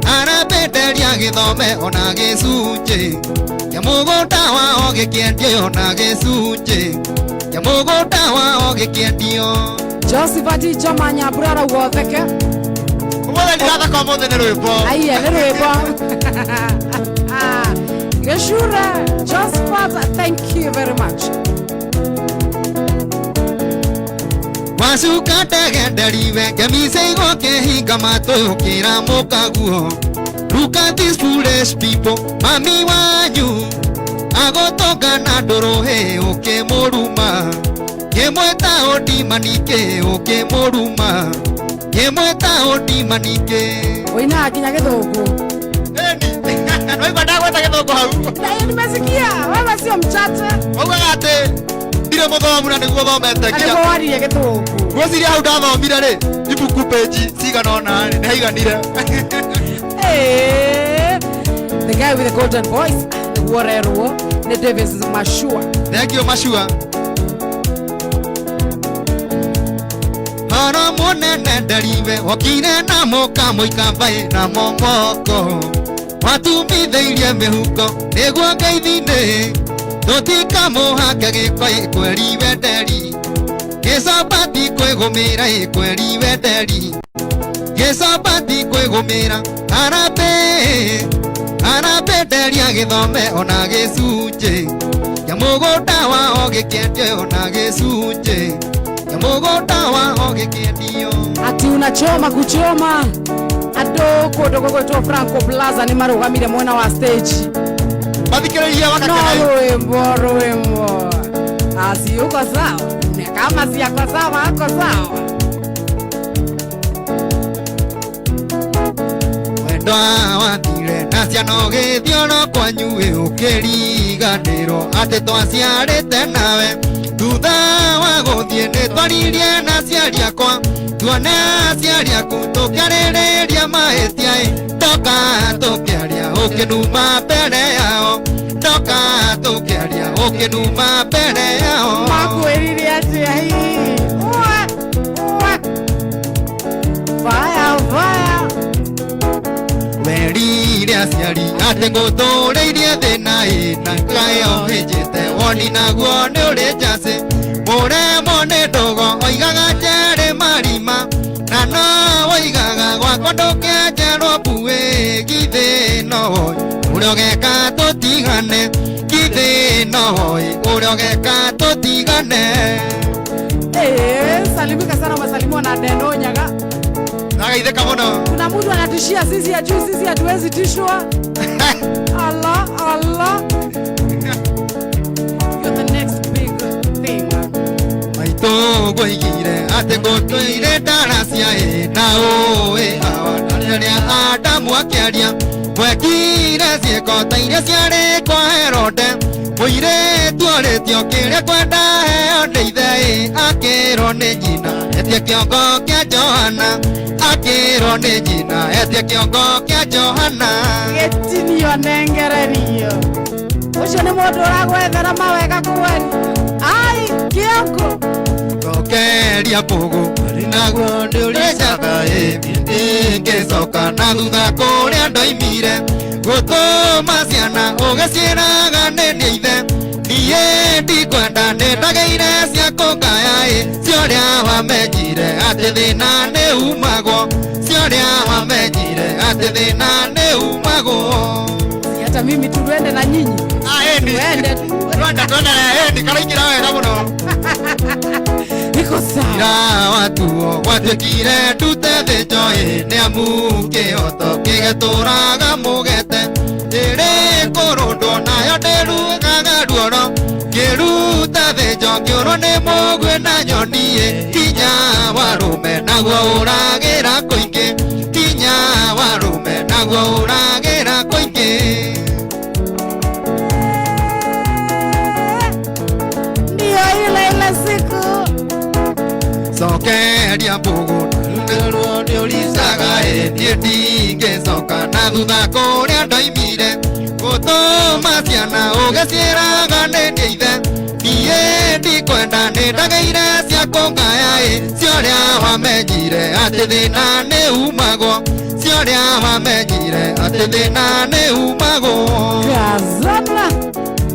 harambĩ nderi agĩthome ona gĩcunjĩ kĩa mũgũnda wao gĩkĩendio ona gĩcunjĩ kĩa mũgũnda wao gĩkĩendio. Josephat Njoma Nyambura arauga ũtheke. Ũmũthĩ ndirathaka ũmũthĩ nĩ rwĩmbo. Aiya nĩ rwĩmbo. Gĩcure Josephat, thank you very much. Wacuka ndegenderiwe ngemice igũkĩhinga matũ ũkĩra mũkaguo. Look at these foolish people, mami wanyu agũtonga na ndũrũhĩ ũkĩmũruma, ngĩmwĩta ũndimanike ũkĩmũruma, ngĩmwĩta ũndimanike. Ũinaga nginya gĩthũngũ. Waigua ndagweta gĩthũngũ hau. Na nimesikia wewe sio mchache. Waugaga atĩ ndirĩ mũthomu na nĩguo thomete Na nginya. nĩguo waririe gĩthũngũ. Ngwĩciria hau ndathomire rĩ, ibuku page cigana ũna rĩ, nĩ haiganire. Eh, the guy with the golden voice nĩguo ũrerwo nĩ Davis Mashua. Thank you Mashua. Horo mũnene nderiwe okire na mũka mũika mbaĩ na momoko, watumithĩirie mĩhuko nĩguo ngeithi-inĩ tũtikamũhake gĩko ĩkweri wenderi, gĩcabati kwĩgũmĩra ĩkweri wenderi, gĩcabati kwĩgũmĩra harambĩ harambĩ nderi agĩthome ona gĩcunjĩ kĩa mũgũnda wao gĩkĩendio ona gĩcunjĩ kĩa mũgũnda wao gĩkĩendio. Ati unachoma kuchoma andũ kũndũ gũgwĩtwo Franco Plaza nĩ marũgamire mwena wa stage. Mathikĩrĩria No wakakena. rwĩmbo rwĩmbo asi uko sawa, na kama si ako sawa ako sawa. Wendo wathire na ciana ũgĩthiĩ oro kwanyu ĩ ũkĩriganĩrwo atĩ twaciarĩte nawe, thutha wa gũthiĩ nĩ twaririe na aciari akwa, tuone aciari aku tũkĩarĩrĩria mahĩtia ĩ, ndoka tũkĩaria ũkĩnuma mbere yao, ndoka tũkĩaria ũkĩnuma mbere yao. Makwĩrire atĩa hihi? Ua, ua. Fire, fire. Werire aciari atĩ ngũtũrĩirie thĩna ĩ, na kaĩ ũhĩnjĩte woni naguo nĩ ũrĩ njacĩ, mũremwo nĩ ndũgo oigaga njerĩ marima, na no woigaga gwakwa ndũkĩenjerwo mbuĩ, githĩ no woĩ ũrĩa ũgeka tũtigane, githĩ no woĩ ũrĩa ũgeka tũtigane. Eh, salimika sana, umesalimiwa na Deno Nyaga. Nagaithĩka mũno. Kuna mtu anatishia sisi ajui sisi hatuwezi tishwa. Allah, Allah. You're the next big thing. Maitũ ngũigire atĩ ngũtũire ndaracia ĩ, na ũĩ awa na rĩrĩa Adamu akĩaria, mwekire ciĩko ta iria ciarĩ kwa Herode, mũirĩtu orĩtio kĩrĩa kwenda heo nĩ ithe ĩ, akĩrwo nĩ nyina etie kĩongo kĩa Johana, akĩrwo nĩ nyina etie kĩongo kĩa Johana. Gĩtinio nengererio. Ũcio nĩ mũndũ ũragwethera mawega kweli. Ai, kĩongo. Cokeria mbũgũ arĩ naguo nĩ ũrĩcaga ĩ, ndingĩcoka na thutha kũrĩa ndoimire, gũtũma ciana ũgĩciĩraga nĩ niĩ ithe, niĩ ndikwenda nĩ ndagĩire cia kũngaya ĩ, ciorĩa wamenyire atĩ thĩna nĩ umagwo, ciorĩa wamenyire atĩ thĩna nĩ umagwo. Si hata mimi tu twende na nyinyi. Ah, ĩni. Twende tu. Twende, twende, ĩni, karaingĩra wega mũno. Iko sawa. Ira watuo gwatuĩkire ndute thĩnjo ĩ, nĩ amu kĩhoto kĩgetũraga mũgete, ĩrĩ kũrũndwo nayo ndĩrugaga ruoro, ngĩruta thĩnjo ngĩũrwo nĩ mũguĩ na nyoni ĩ, kinya warũme naguo ũragĩra kũingĩ, kinya warũme naguo ũragĩra kũingĩ. Ndio ile ile siku. Cokeria mbũgũ nĩruo nĩ ũricaga ĩ, niĩ ndingĩcoka na thutha kũrĩa ndoimire, gũtũma ciana ũgĩciĩraga nĩ niĩ ithe, niĩ ndikwenda nĩ ndagĩire cia kũngaya ĩ, ciorĩa wamenyire atĩ thĩna nĩ umagwo, ciorĩa wamenyire atĩ thĩna nĩ umagwo. Kazana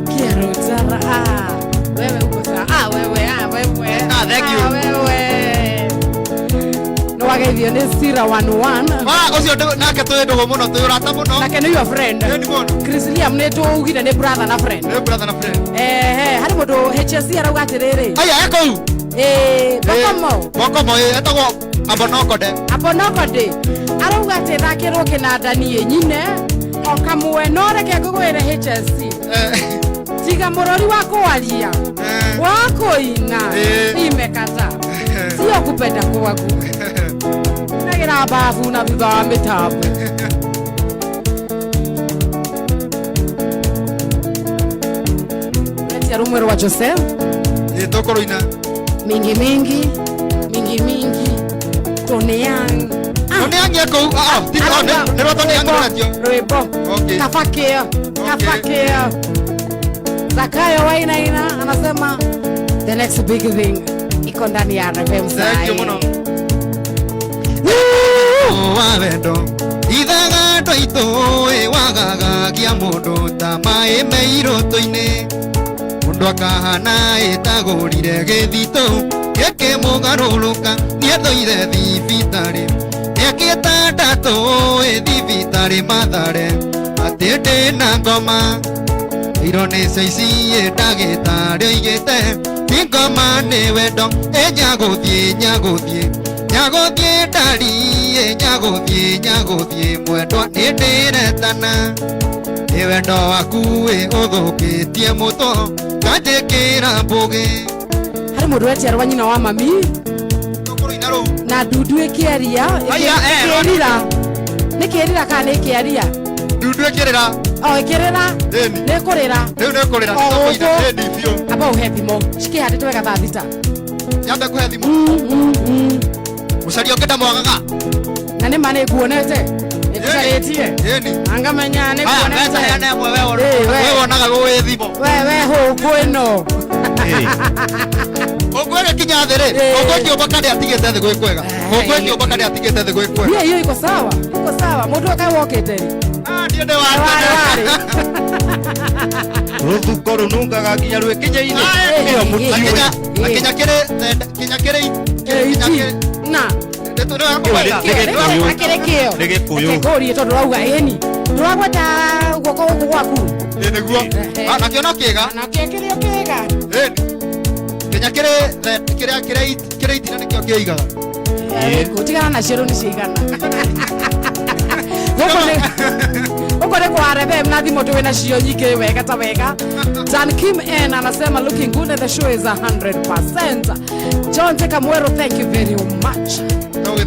Kierutara. Ah, wewe uko sawa. Ah, wewe, ah, wewe. Ah, thank you. Ah, wewe. No wageithio nĩ Sira 11. Ah, ũcio nake twĩ ndũgũ mũno, twĩ ũrata mũno. Nake nĩ your friend. Ĩni mũno. Chris Liam nĩ tũugire nĩ brother na friend. Nĩ brother na friend. Ehe, harĩ mũndũ HSC arauga atĩrĩrĩ. Aya, e kũu. Bokomo. Bokomo etagwo Abonokode. Abonokode. Arauga atĩ thakĩrwo kĩnanda niĩ nyine o kamwe no reke ngũgwĩre HSC. Tiga mũrori wa kwaria wa kũina imekata sio kupenda kwaku nagira babu na thutha wa mĩtambo. Retia rumwe rwa Joseph. Tũkũrũina mingi mingi mingi mingi Tony Young. Tony Young eko nĩ rwa Tony Young rũretio rwĩmbo. Kabakio Kabakio. Zakayo Wainaina anasema the next big thing iko ndani ya RFM. Thank you muno. Wa wendo ithaga twaitũ wagagagia mũndũ ta maĩ me irũtũ-inĩ mũndũ akahana ĩtagũrire gĩthitũ gĩkĩmũgarũrũka nĩethũire thibitarĩ mĩaka ĩtandatũ thibitarĩ Mathare atĩ ndĩna ngoma iro nĩcio ici ndagĩtarĩ oigĩte ti ngoma nĩ wendo ĩnyagũthiĩ nyagũthiĩ nyagũthiĩ ndari nyagũthiĩ nyagũthiĩ mwendwa nĩndĩretana nĩ wendo waku ũthũkĩtie mũtũ kanjĩkĩra mbũgĩ. Harĩ mũndũ wetia rwa nyina wa mami na ndundu ĩkĩaria ĩkĩrira nĩ kĩrira kana nĩ ĩkĩaria ndundu ĩkĩrĩra o ĩkĩrĩra nĩ kũrĩra rĩu nĩ kũrĩra biũ. Amba ũhe thimũ cikĩhandĩtwo wega thaa thita nyambe kũhe thimũ mũcaria ũngĩ ndamwagaga na nĩ ma nĩ nguonete nĩngũcarĩtie angamenya nĩ nguonete we wonaga wĩ thimũ we hũngũ ĩno hũngũ ĩgĩkinya thĩ rĩ hũngũ ĩkĩũmba karĩa atigĩte thĩ gwĩ kwega hũngũ ĩkĩũmba karĩa atigĩte thĩ gwĩ kwega hiyo iko sawa iko sawa mũndũ akae wokĩte rĩ niĩ ndĩ wa tene rũthuko rũnungaga nginya rwĩkinya-inĩ ĩyo mũtiũĩ na kinya kĩrĩ kinya kĩrĩ na nĩ Gĩkũyũ kũrie tondũ rauga ĩni ndũragweta guoko gũkũ gwaku nĩguo nakĩo no kĩega nakĩo kĩrĩ o kĩega kinya kĩrĩ kĩrĩa kĩrĩ itina nĩkĩo kĩigaga tigana nacio rĩu nĩ cigana gũkũ nĩ kwa RFM na thimũ twĩ nacio nyingĩ wega ta wega. Dan Kim N anasema looking good and the show is 100%. John Tekamwero, thank you very much.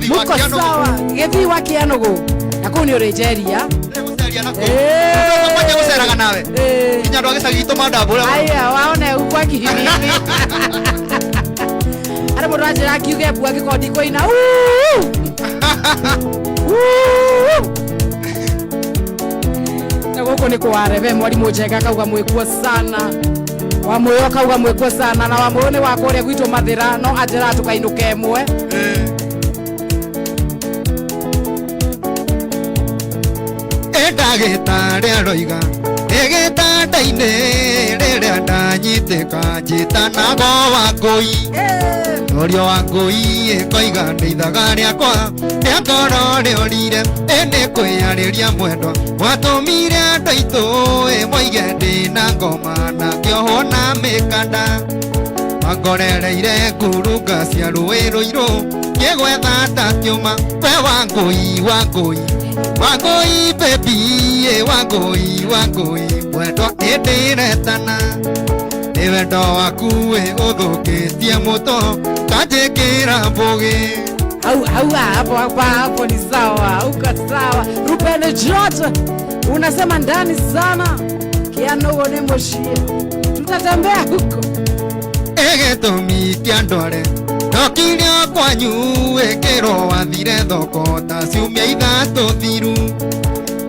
Muko sawa gĩthii wa Kĩanũgũ na kũu nĩ ũrĩnjeria kwanja gũceraga nawe nginya andũ a gĩcagi gitũ mandambũra aya waone ukwa kihihihi arĩ mũndũ anjĩra ngiuge mbu angĩkorwo ndikũina na gũkũ nĩ kwa RFM mwarimũ Njega akauga mwĩkuo sana Wamũyũ akauga mwĩkuo sana na Wamũyũ nĩ wa kũrĩa gwitũ Mathĩra no anjĩra tũkainũke ĩmwe. Ndagĩtarĩ aroiga ĩgĩtanda-inĩ rĩrĩa ndanyitĩka njĩtanago Wangũi ũrio Wangũi ĩkoiga nĩ ithaga rĩakwa rĩa ngoro rĩorire ĩnĩ kwĩyarĩria mwendwa watũmire andũ aitũ moige ndĩna ngoma na ngĩohwo na mĩkanda mangorereire ngurunga cia rũĩ rũirũ ngĩgwetha ta kĩũma we Wangũi Wangũi Wangũi baby Wangũi Wangũi mwendwa nĩndĩretana nĩ wendo waku ũthũkĩtie mũtũ kanjĩkĩra mbũgĩ. Au au hapo hapo hapo ni sawa, uko sawa. Ruben George unasema ndani sana Kĩanũgũ nĩ mũciĩ tutatembea huko. Ĩgĩtũmi kĩa ndware ndokire kwanyu ĩkĩrwo wathire thoko ta ciumia ithatũ thiru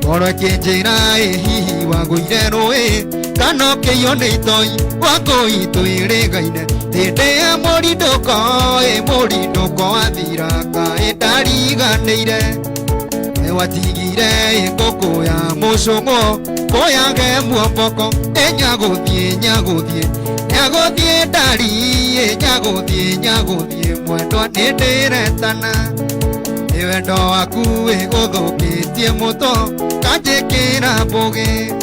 ngoro ĩkĩnjĩra ĩ hihi wagũire rũĩ kana ũkĩiywo nĩ itoi Wangũi twĩrĩgaine hĩndĩ ya mũrindũko ĩ mũrindũko wathira kaĩ ndariganĩire watigire ngũkũ ya mũcũng'ũ kũyage muomboko ĩnyagũthiĩ nyagũthiĩ nyagũthiĩ ndari nyagũthiĩ nyagũthiĩ mwendwa nĩndĩretana nĩ wendo waku ũthũkĩtie mũtũ kanjĩkĩra mbũgĩ.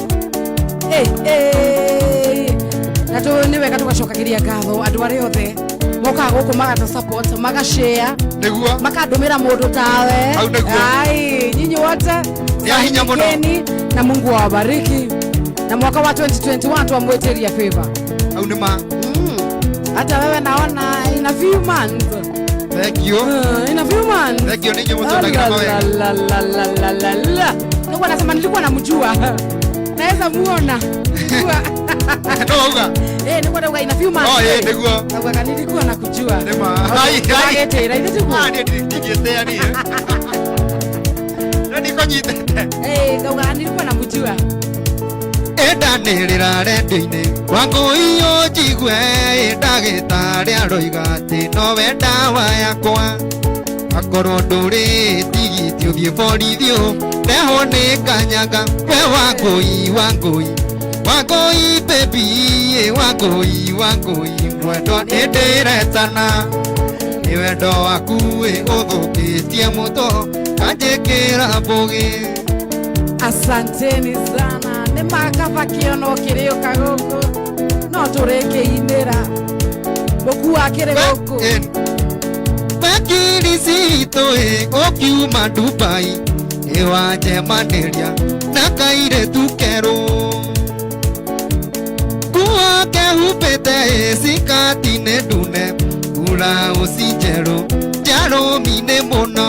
Na tũ nĩ wega tũgacokagĩria ngatho andũ arĩa othe Mokaga gũkũ magatũ support, magashare, nĩguo makandũmĩra mũndũ tawe. Hau nĩguo. Ai, nyinyi wote Nĩ a hinya mũno. salimikeni na Mungu awabariki, na mwaka wa 2021 twamwĩtĩria favor. Hau nĩ ma. Hata wewe naona in a few months. Thank you. In a few months. Thank you nĩ inyuĩ mũtũndagĩra mawega. La, la, la, la, la, la. Nilikuwa nasema nilikuwa namjua, naweza muona. No wauga. Eh, nilikuwa nauga in a few months. Oh, ĩ nĩguo. Naugaga nilikuwa nakujua. Nĩ ma. Ai, ai. Wagĩtĩra ithe tiguo. Ah, niĩ ndingĩtĩa niĩ. No ndikũnyitĩte. Eh, ngaugaga nilikuwa namjua. Ĩndanĩrĩra rendio-inĩ Wangũi ũnjigue, ndagĩtarĩ aroiga atĩ nowe ndawa yakwa, akorwo ndũrĩ tigiti ũthiĩ borithi ũrehwo nĩ kanyaga, we Wangũi, Wangũi, Wangũi baby, Wangũi, Wangũi mwendwa, nĩndĩretana nĩ wendo waku ũthũkĩtie mũtũ kanjĩkĩra mbũgĩ. Asanteni sana, nĩ makaba kĩono kĩrĩũka gũkũ no tũrĩkĩinĩra mũkua akĩrĩ gũkũ. Bakiri citũ ĩ ũkiuma Dubai nĩ wanjemanĩria na kairĩtu kerũ, nguo kehumbĩte ĩ cikati nĩ ndune, blouse njerũ njarũmi-inĩ mũno,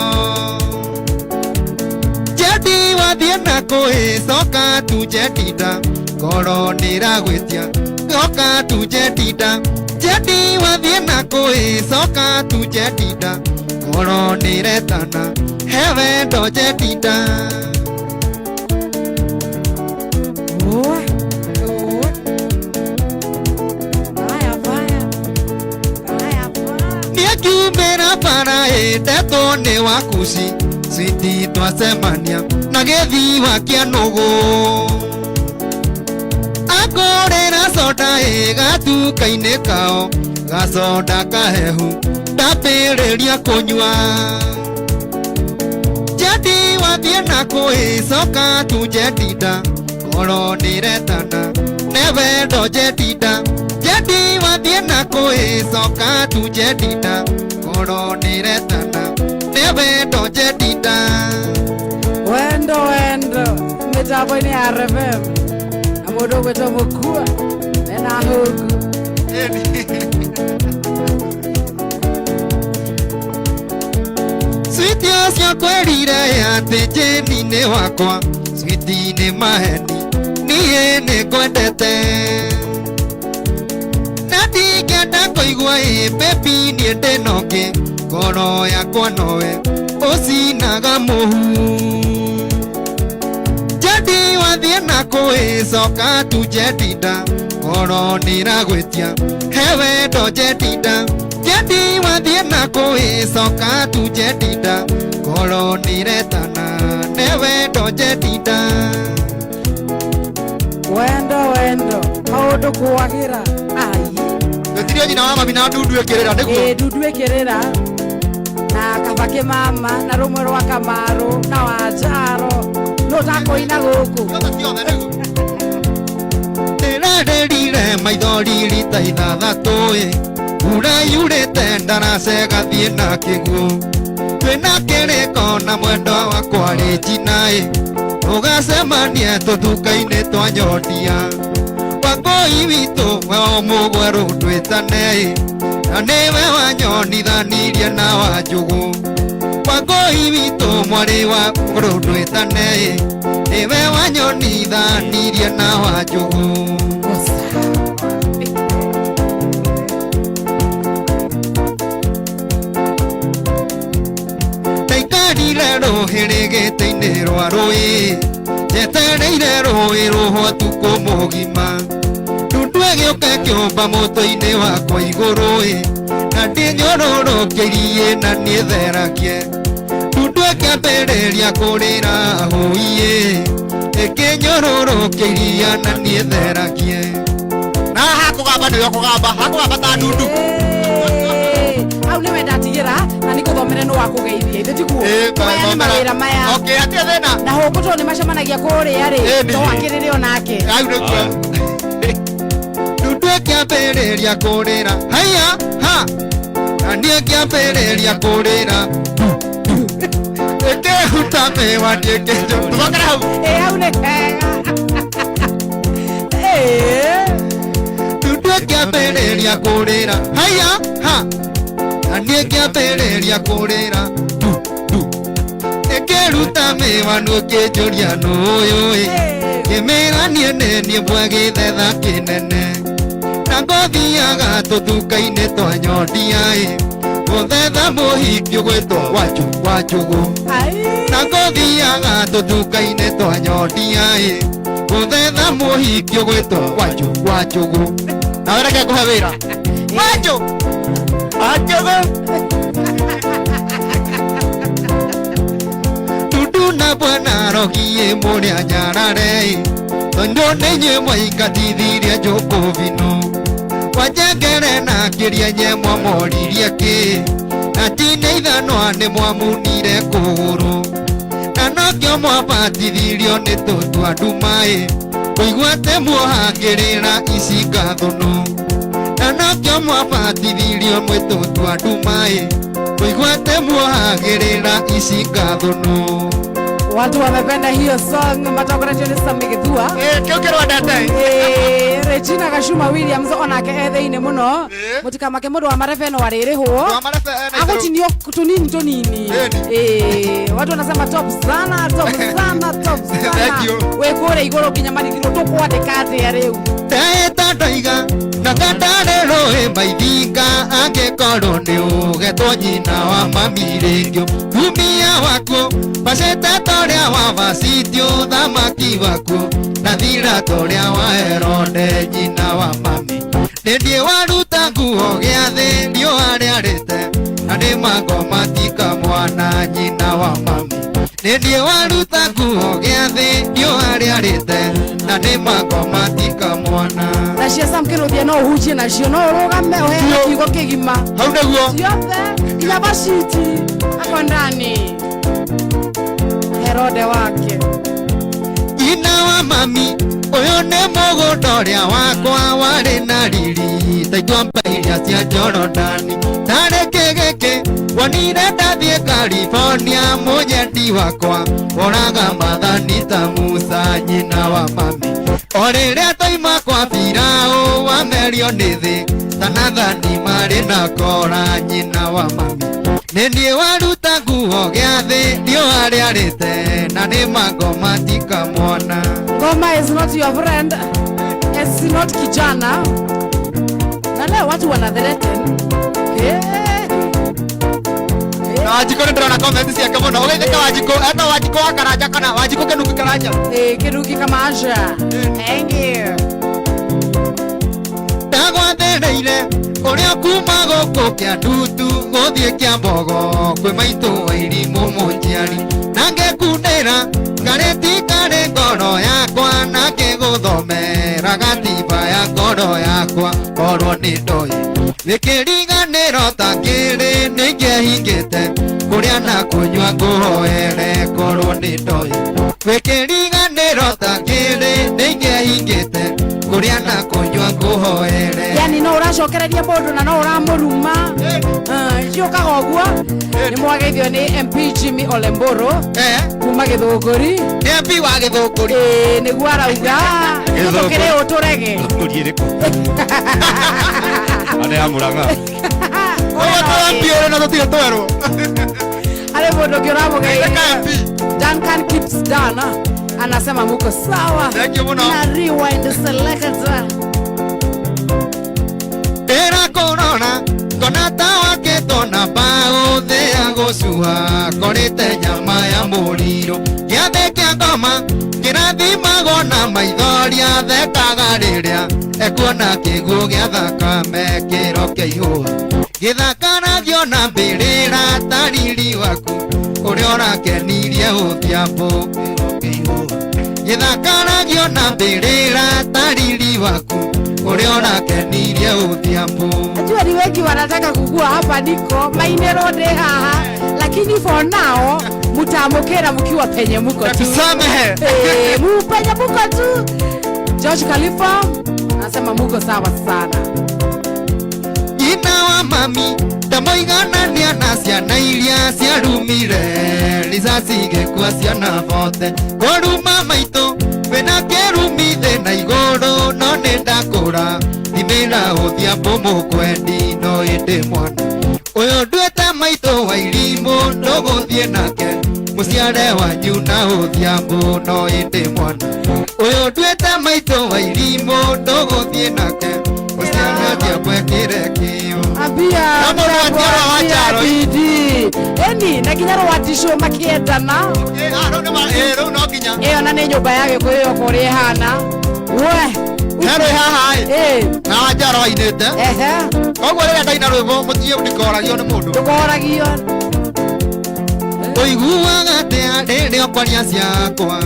Jendi wathiĩ na kũĩ coka tu Jendinda, ngoro nĩragwĩtia coka tu Jendinda, Jendi wathiĩ na kũĩ coka tu Jendinda, ngoro nĩretana he wendo Jendinda. Oe, oe. Haya, haya. Haya, haya. Nĩangiumĩra bara ĩndetwo nĩ wakuci, switi twacemania na gĩthi wa kĩanũgũ, akũrĩra soda ĩ gatuka-inĩ kao, gacoda kahehu ndambĩrĩria kũnyua, Jendi wathiĩ na kũĩ coka tu Jendinda, ngoro nĩretana nĩ wendo Jendinda, Jendi wathiĩ na kũĩ coka tu Jendinda, ngoro nĩretana nĩ wendo Jendinda. Wendo, wendo mĩtambo-inĩ ya RFM na mũndũ ũgwĩtwo Mũkua mena hũngũ. Switi ũcio kwĩrire atĩ Jeni nĩ wakwa, switi nĩ maheni niĩ nĩ ngwendete, na ndingĩenda kũigua ĩ baby niĩ ndĩna ũngĩ, ngoro yakwa nowe ũcinaga mũhu, Jendi wathiĩ na kũĩ coka tu Jendinda, ngoro nĩragwĩtia he wendo Jendinda, Jendi wathiĩ na kũĩ coka tu Jendinda, ngoro nĩretana nĩ wendo Jendinda. Wendo, wendo maũndũ kwagĩra. Ai. Gũtirĩ nyina wa mami na ndundu ĩkĩrĩra nĩguo. Ĩ ndundu ĩkĩrĩra na kabake mama na rũmwe rwa Kamaru na Wanjaro no ũtakũina gũkũ. Ndĩrarĩrire maithori rita ithathatũ ĩ, mbura yurĩte ndaracega thiĩ na kĩguũ, twĩna kĩrĩko na mwendwa wakwa rĩ njina ĩ, tũgacemania tũtuka-inĩ twa nyondia, Wangũi witũ we mũgwerũ twĩtane ĩ, na nĩwe wanyonithanirie na Wanjũgũ, Wangũi witũ mwarĩ wa mũgũrũ twĩtane ĩ, nĩwe wanyonithanirie na Wanjũgũ. Ndaikarire rũhĩrĩgĩte-inĩ rwa rũĩ, njetereire rũĩ rũhwa tukũ mũgima, ndundu ĩgĩũka ĩkĩũmba mũtwe-inĩ wakwa igũrũ ĩ, na ndĩnyũrũrũkĩirie na niĩ therakie, ndundu ĩkĩambĩrĩria kũrĩra hũi ĩ, ĩkĩnyũrũrũkĩiria na niĩ therakie. Na hakũgamba nĩwe ũkũgamba, hakũgamba ta ndundu. Hau nĩwe ndatigĩra na nĩngũthomere nĩ wakũgeithia ithe tiguo. Maya nĩ mawĩra maya. Okay, hatirĩ thĩna. Na hũngũ tondũ nĩmacemanagia kũrĩa rĩ, to akĩrĩre onake. Hau nĩguo. Ndundu ĩkĩambĩrĩria kũrĩra haiya ha, Na niĩ ngĩambĩrĩria kũrĩra ĩkĩruta mĩwa niĩ ngĩnjũ tũcokere hau. Ĩ hau nĩ hega. Ndundu ĩkĩambĩrĩria kũrĩra haya ha na niĩ ngĩambĩrĩria kũrĩra ndu ndu ĩkĩruta mĩwa nũ ngĩnjũria nũyũ ĩ ngĩmĩra niĩ nĩ niĩ mbwa gĩthetha kĩnene na ngothiaga tũtuka-inĩ twa nyondia ĩ gũthetha mũhiki ũgwĩtwo wanjũ wanjũgũ na ngothiaga tũtuka-inĩ twa nyondia ĩ gũthetha mũhiki ũgwĩtwo wanjũ wanjũgũ Nawe reke ngũhe wĩra wanjũ wanjũgũ Tundu na bwana rogie mũrĩa nyarare ĩ tondũ nĩ inyuĩ mwaingatithirie njũkũbinũ wanjengere na kĩria nye mwamoririe kĩ na ti nĩ ithanwa nĩ mwamunire kũgũrũ na nokĩo mwabatithirio nĩ tũtua nduma ĩ kũigua atĩ muohangĩrĩra icinga thũnũ na nokĩo mwabatithirio mwĩ tũtua nduma ĩ kũigua atĩ muohagĩrĩra icinga thũnũ. Watu wamependa hiyo song matokoretio nĩ Sammy Gĩthua. Kĩu kĩrwendete. Regina Gacuma Williams onake e thĩinĩ mũno mũtikamake mũndũ wa marebe no arĩrĩhwo agũtinio tũnini tũnini. Watu wanasema top sana top sana top sana. Thank you. Wĩ kũrĩa igũrũ nginya marigirwo tũkwandĩka atĩa rĩu. Ndeta ndaiga na ndarĩ rũĩ maithinga angĩkorwo nĩ ũgetwo nyina wa mami rĩngĩ tumia waku bacĩte ta ũrĩa wa Vashti ũthamaki waku na thira ta ũrĩa wa Herode nyina wa mami nĩ niĩ waruta nguo gĩathĩ riũa rĩarĩte na nĩ mangoma tika mwana nyina wa mami nĩ niĩ waruta nguo gĩathĩ riũa rĩarĩte na nĩ mangoma tika mwana. Na cia Sam Kĩrũthia no ũhunjie nacio no ũrũgame ũheane kiugo kĩgima hau nĩguo ciothe nginya Vashti ako ndani Herode wake. Nyina wa mami ũyũ nĩ mũgũnda ũrĩa wakwa warĩ na riri ta ituamba iria cia Jorodani tarĩ kĩgĩkĩ wonire ndathiĩ California mũnyendi wakwa woraga mathani ta Musa nyina wa mami o rĩrĩa twaima kwa Firaũ wamerio nĩ thĩ ta Nathani marĩ na Kora nyina wa mami nĩ niĩ waruta nguo gĩathĩ riũa rĩarĩte na nĩ mangoma tika mwana. Ngoma is not your friend, it's not kijana. Na leo watu wana threaten. Na Wanjikũ nĩ ndĩrona comment ciake mũno ũgeithĩka Wanjikũ etwo Wanjikũ wa Karanja kana Wanjikũ Kĩnungi Karanja. Kĩnungi Kamanja. Thank you. Ndagwathĩrĩire ũrĩa kuma gũkũ kĩa ndutu gũthiĩ kĩa mbogo kwĩ maitũ wa irimũ mũnjiari na ngĩkundĩra karĩti karĩ ngoro yakwa na ngĩgũthomera gatiba ya ngoro yakwa korwo nĩ ndoĩ gĩkĩriganĩro ta kĩrĩ nĩ ingĩahingĩte kũrĩa na kũnyua ngũhoere korwo nĩ ndoĩ gĩkĩriganĩro ta kĩrĩ nĩ ingĩahingĩte kũrĩa na kũnyua ngũhoere. Yani no ũracokereria mũndũ na no ũramũruma ciũkaga ũguo. Nĩ mwageithio nĩ MP Jimmy Olemboro kuma Gĩthũngũri. Nĩ MP wa Gĩthũngũri. Nĩguo arauga tũkĩrĩ ũ tũrege. Gĩthũngũri ĩrĩkũ? Arĩa ya Mũrang'a. Ũyũ tũ MP ũrĩ na tũtirĩ twerwo. Arĩ mũndũ ũngĩ ũramũgeithia. MP Duncan Keeps Dan anasema muko sawa. Thank you mũno. Na rewind selector. Ndĩra kũrora ngona ta wakĩtwo na mbaũ thĩa gũcua korĩte nyama ya mũrirũ gĩathĩ kĩa ngoma kĩrathimagwo na maithori athekaga rĩrĩa ekuona kĩguũ gĩa thakame kĩro kĩihũa gĩthakaragio na mbĩrĩra ta riri waku ũrĩa ũrakenirie ũthiambo kĩro kĩihũa gĩthakaragio na mbĩrĩra ta riri waku ũrĩa ũrakenirie ũthiambo. Najua ni wengi wanataka kukua hapa niko mainero ndĩ haha lakini for now mutamukira mkiwa penye muko tu. Tusamehe. Penye muko tu. George Khalifa anasema muko sawa sana. Nyina wa mami Ngĩmũiganania na ciana iria ciarumire ricaci igĩkua ciana bote kũruma maitũ wĩna kĩrumi thĩ na igũrũ no nĩ ndakũra thimĩra ũthiambo mũkwendi no ĩndĩ mwana ũyũ nduĩte maitũ wa irimũ ndũgũthiĩ nake mũciare wanyu na ũthiambo no ĩndĩ mwana ũyũ nduĩte maitũ wa irimũ ndũgũthiĩ nake mũciare ũthiambo ekĩre kĩo. Ambia Na mũndũ atiara wa Njaro. bidii eni na nginya rwatisho makiendana. Rĩu nĩ rĩu no nginya Ĩyo na nĩ nyũmba ya Gĩkũyũ ĩyo kũrĩa ĩhana we. Herũ haha ĩ ĩ na wa Njaro ainĩte. Ehe. Koguo rĩrĩa ndaina rwĩmbo mũtige ndikoragio nĩ mũndũ. Ndũkoragio. Ũiguaga atĩa rĩrĩa ũkwaria ciakwa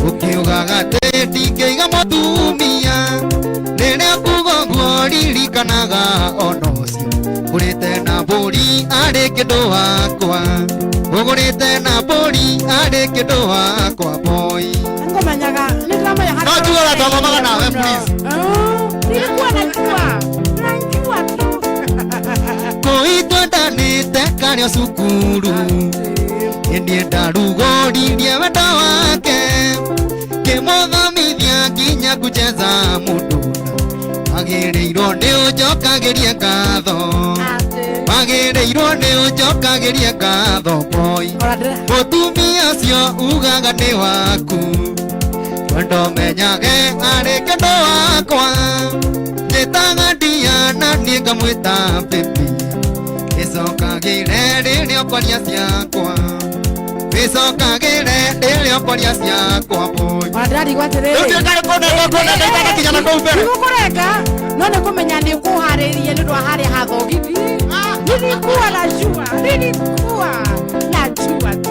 ũkiugaga atĩ ndingĩiga mũtumia rĩrĩa kuga ũguo ririkanaga ona ũcio ngũrĩte na mbũri arĩ kĩndũ wakwa ũgũrĩte na mbũri arĩ kĩndũ wakwa boy. Ngomenyaga nĩ ndĩramenya No njuge ũrĩa twathomaga nawe, please. Nilikuwa najua najua tu. Kũi twendanĩte karĩ o cukuru ĩniĩ ndarugũririe wendo wake ngĩmũthomithia nginya kucheza mũndũna wagĩrĩirwo nĩ ũnjokagĩrie ngatho wagĩrĩirwo nĩ ũnjokagĩrie ngatho boy. Ora ndĩra Mũtumia ũcio ugaga nĩ waku wendo menyage arĩ kĩndũ wakwa njĩtaga Diana niĩ ngamwĩta baby ĩcokagĩre rĩrĩa ũkwaria ciakwa ĩcokagĩre rĩrĩa ũkwaria ciakwa boy. Ora ndĩrarigwo Rĩu atĩrĩrĩ ndiũĩ kũna kũna ndaitanakinya na kũu mbere. Ndigũkũrenga no nĩ kũmenya nĩ ũkũharĩrie nĩ ũndũ wa harĩa hathogithi. Nilikuwa najua, nilikuwa najua tu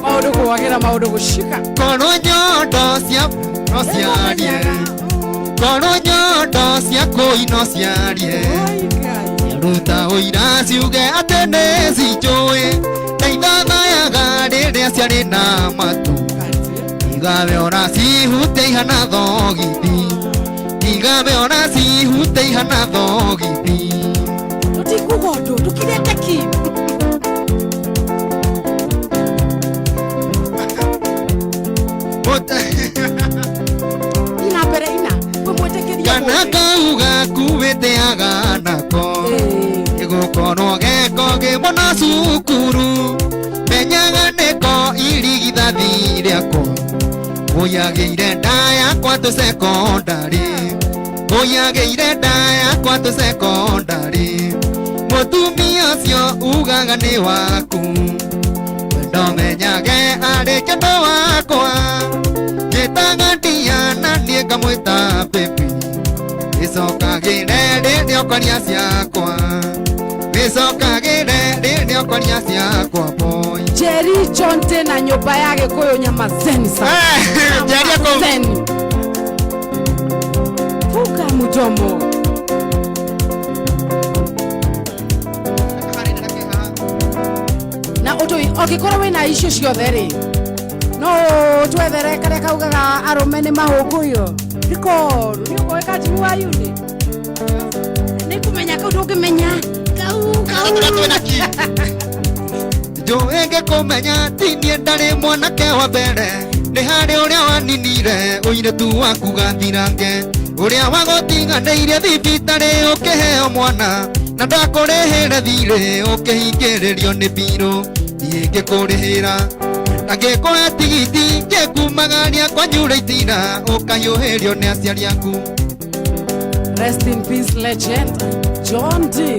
maũndũ kwagĩra maũndũ gũcika. Korwo nyondo cia no ciarie korwo nyondo cia kũi no ciarie ruta ũira ciuge atĩ nĩ cinjũĩ ndaithathayaga rĩrĩa ciarĩ na matu igawe ona cihute ihana thogithi igawe ona cihute ihana thogithi. Tũtikuga ũndũ tũkirĩte ki. Ina mbere ina kwĩmwĩtĩkĩria Kana kau gakuĩte aganako gĩgũkorwo geko gĩmona cukuru menyaga nĩko irigithathi rĩakwa ũyagĩire nda yakwa tũ cekondarĩ ũyagĩire nda yakwa tũ cekondarĩ mũtumia ũcio ugaga nĩ waku wendo menyage arĩ kĩndũ wakwa njĩtaga Diana niĩ ngamwĩta baby ĩcokagĩre rĩrĩa ũkwaria ciakwa ĩcokagĩre rĩrĩa ũkwaria ciakwa boy. Jerry Chonte na nyũmba ya Gĩkũyũ nyamazeni sana. Jerry ako Nyamazeni. Fuka mdomo. Na ũtũi ũngĩkorwo wĩna icio ciothe rĩ no twethere karĩa kaugaga arũme nĩ mahũngũyo rikoru nĩ ũkoĩ kanjimu wa yuni nĩ kũmenya kau ndũngĩmenya kau kau. Tũrĩa twĩna ki. Njũĩ ngĩkũmenya ti niĩ ndarĩ mwanake wa mbere nĩ harĩ ũrĩa waninire ũirĩtu waku gathirange ũrĩa wagũtiganĩirie thibitarĩ ũkĩheo mwana na ndakũrĩhĩre thirĩ ũkĩhingĩrĩrio nĩ mbirũ niĩ ngĩkũrĩhĩra na ngĩkũhe tigiti ngĩkumagaria kwanyu rĩitira ũkahiũhĩrio nĩ aciari aku. Rest in peace legend John D.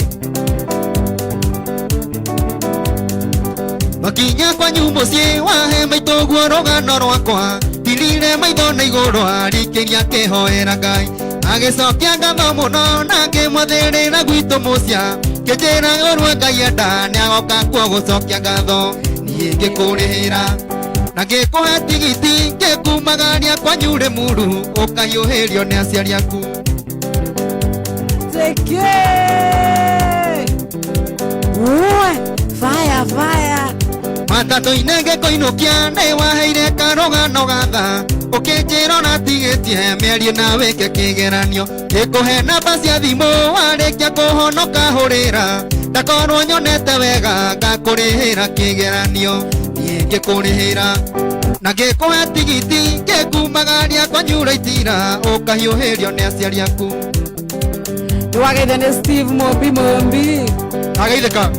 Makinya kwanyu mũciĩ wahe maitũ guo rũgano rwakwa tirire maitho na igũrũ arikĩria akĩhoera Ngai agĩcokia ngatho mũno na ngĩmwathĩrĩra gwitũ mũcia kĩnjĩra ũrĩa Ngai enda nĩagoka kuo gũcokia ngatho niĩ ngĩkũrĩhĩra na ngĩkũhe tigiti ngĩkumagaria kwanyu Rĩmuru ũkahiũhĩrio nĩ aciari aku. Teke. Uwe, fire fire. Matatũ-inĩ ngĩkũinũkia nĩ waheire karũgano gatha Ũkĩnjĩra ũratigĩtie mĩario na wĩke kĩgeranio ngĩkũhe namba cia thimũ warĩkia kũhonoka hũrĩra ndakorwo nyonete wega ngakũrĩhĩra kĩgeranio niĩ ngĩkũrĩhĩra na ngĩkũhe tigiti ngĩkumagaria kwanyura itira ũkahiũhĩrio nĩ aciari aku. Nĩwageithio nĩ Steve Mumbi Mumbi. Ageithĩka.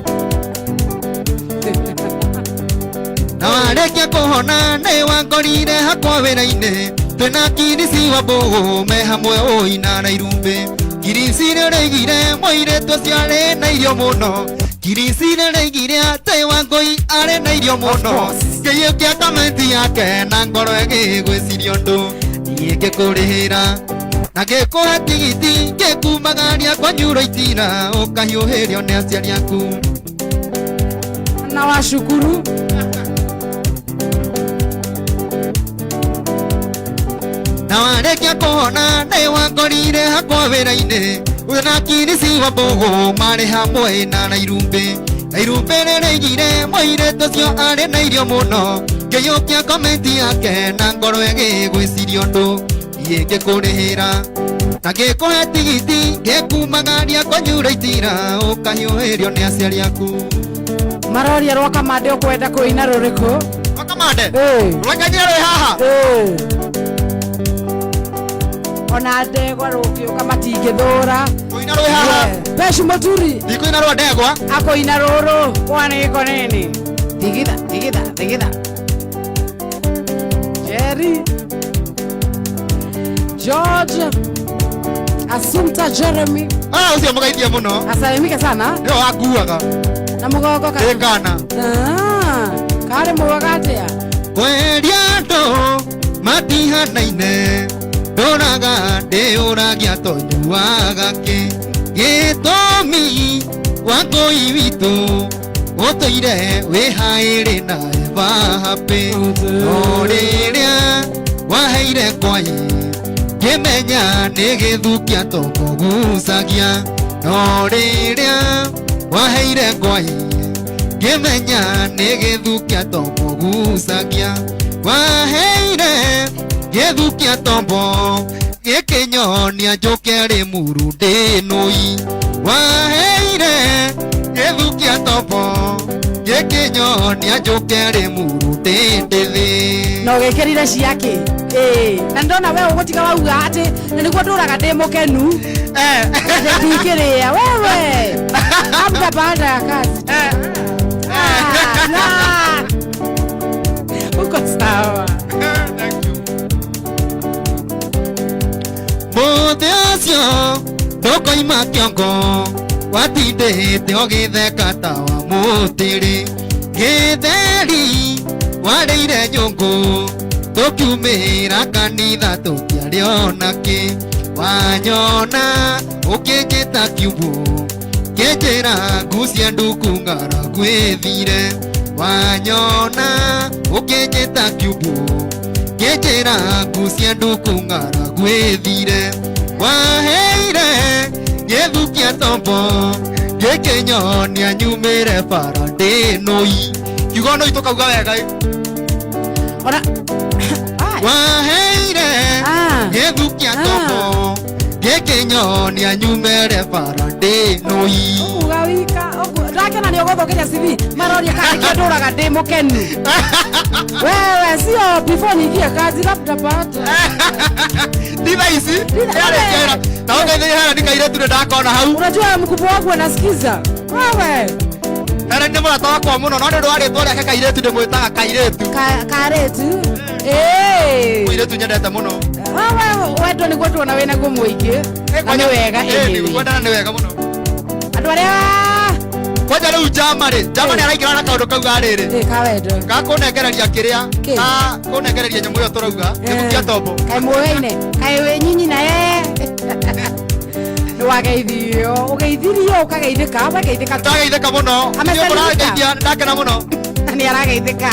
Na warĩkia kũhona nĩ wangorire hakwa wĩra-inĩ twĩna kirisi wa mbũgũ me hamwe ũina na irumbĩ kirisi nĩũraigire mũirĩtu ũcio arĩ na irio mũno kirisi nĩũraigire atĩ Wangũi arĩ na irio mũno ngĩiyũkia kamenti yake na ngoro ĩgĩgwĩciria ũndũ niĩ ngĩkũrĩhĩra na ngĩkũhe tigiti ngĩkumagaria kwanyura itira ũkahiũhĩrio nĩ aciari aku. Na washukuru. Na warĩkia kũhona nĩ wangorire hakwa wĩra-inĩ na kirisi wa mbũgũ marĩ hamwe na Nairumbĩ Nairumbĩ nĩrĩigire mũirĩtu ũcio arĩ na irio mũno ngĩiyũkia komenti yake na ngoro ĩgĩgwĩciria ũndũ niĩ ngĩkũrĩhĩra na ngĩkũhe tigiti ngĩkumagaria kwanyura itira ũkahiũhĩrio nĩ aciari aku. Maroria rwa Kamande ũkwenda kũina rũrĩkũ? Rwa Kamande? Rwakanyira rwĩ haha? Ona ndegwa rũngĩũka matingĩthũra. Kũina rwĩ haha? Peshu Mũturi. Ndikũina rwa ndegwa. Akũina rũrũ kwa nini? Thigitha, thigitha, thigitha. Jerry George Assumpta Jeremy. Ah, ũcio mũgeithie mũno. Asalimike sana. Nĩwe wakuaga. Na mũgongo kana? Ĩ kana. Ah, karĩ mwega atĩa? Kweria andũ matihanaine ndũraga ndĩũragia tũnyuaga kĩ gĩtũmi Wangũi witũ ũtũire wĩhaĩrĩ na Eva happy no rĩrĩa waheire kwai ngĩmenya nĩ gĩthukia tũkũgucagia no rĩrĩa waheire kwai ngĩmenya nĩ gĩthukia tũkũgucagia waheire gĩthukia tombo gĩkĩnyonia njũke rĩ muru ndĩ nũi waheire gĩthukia tombo gĩkĩnyonia njũke rĩ muru ndĩ ndĩthĩ. Na ũgĩkĩrire ciake. Na ndona we ũgũtiga wauga atĩ na nĩguo ndũraga ndĩ mũkenu. Ndikĩrĩa wewe. Labda baada ya kazi. Uko sawa. Thank you. Mũthĩ ũcio ndũkoima kĩongo watindĩte ũgĩtheka ta wa mũtĩrĩ gĩtheri warĩire nyũngũ tũkiumĩra kanitha tũtiarĩ ona kĩ wanyona ũkĩnjĩta kiumbũ kĩnjĩra ngucia nduku ng'aragu ĩthire wanyona ũkĩnjĩta kiumbũ kĩnjĩra ngucia nduku ng'aragu ĩthire waheire gĩthukia tombo gĩkĩnyonia nyumĩre bara ndĩ nũi. Kiugo nũi tũkauga wega. Ona waheire gĩthukia tombo gĩkĩnyonia nyumĩre bara ndĩ nũi. Ũkuga wika ndakena nĩ ũgũthũkĩria CV maroria kana nĩkĩo ndũraga ndĩ mũkenu. Wewe sio before niingie kazi labda baada. Ti thaa ici yarĩkia na ũngeithĩrie hera nĩ kairĩtu nĩ ndakona hau. Unajua mkubwa wangu anasikiza. Wewe. Hera nĩ mũrata wakwa mũno no nĩ ũndũ wa rĩtwa rĩake kairĩtu ndĩmwĩtaga kairĩtu. Kairĩtu. Mũirĩtu nyendete mũno. Wewe wendo nĩguo tuona wĩnaguo mũingĩ. Na nĩ wega ĩĩ. Kwendana nĩ wega mũno. Andũ arĩa kwanja rĩu njama rĩ njama nĩ araingĩra na kaũndũ kau ga rĩrĩ. Ka wendo. Ga kũnengereria kĩrĩa ka kũnengereria nyamũ ĩyo tũrauga gĩthukia tombo. Kaĩ mũĩne kaĩ wĩ nyinyi na yeye. Nĩ wageithio ũgeithirio ũkageithĩka wageithĩka. Ndageithĩka mũno. Nĩ ũrageithia ndakena mũno. Nĩ arageithĩka.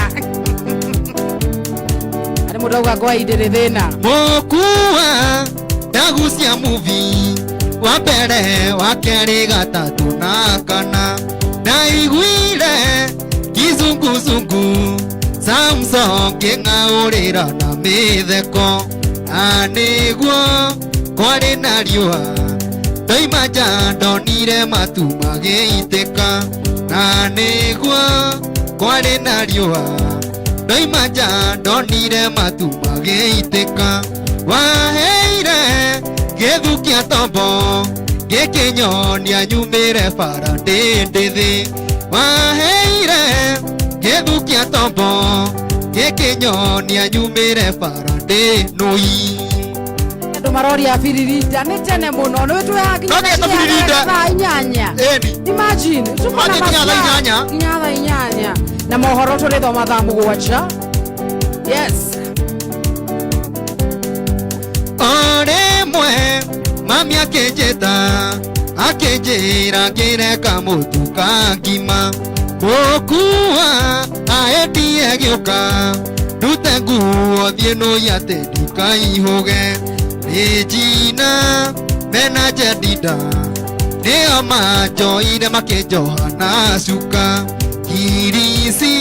Arĩ mũndũ auga ngwai ndĩrĩ thĩna. Mũkua ndagucia muvi wa mbere wa kerĩ gatatũ na kana ndaiguire kizunguzungu Samson ngĩng'aũrĩra na mĩtheko na nĩguo kwarĩ na riũa ndoima nja ndonire matu magĩitĩka na nĩguo kwarĩ na riũa ndoima nja ndonire matu magĩitĩka waheire gĩthukia tombo gĩkĩnyonia nyumĩre bara ndĩ ndĩthĩ waheire gĩthukia tombo gĩkĩnyonia nyumĩre bara ndĩ nũi. Andũ maroria biririnda nĩ tene mũno nĩ twĩha No nginya tũbiririnda. thaa inyanya. Ĩni. Imagine tuko na Imagine nginya thaa masaa inyanya. nginya thaa inyanya na mohoro tũrĩthoma thaa mũgwanja. Yes. O rĩmwe mami akĩnjĩta akĩnjĩra ngĩre kamũtu ka ngima mũkua aendie gĩũka ndute nguo thiĩ nũi atĩ ndikaihũge nĩ njina mena Jedida nĩo manjoire makĩnjoha na cuka Kirisi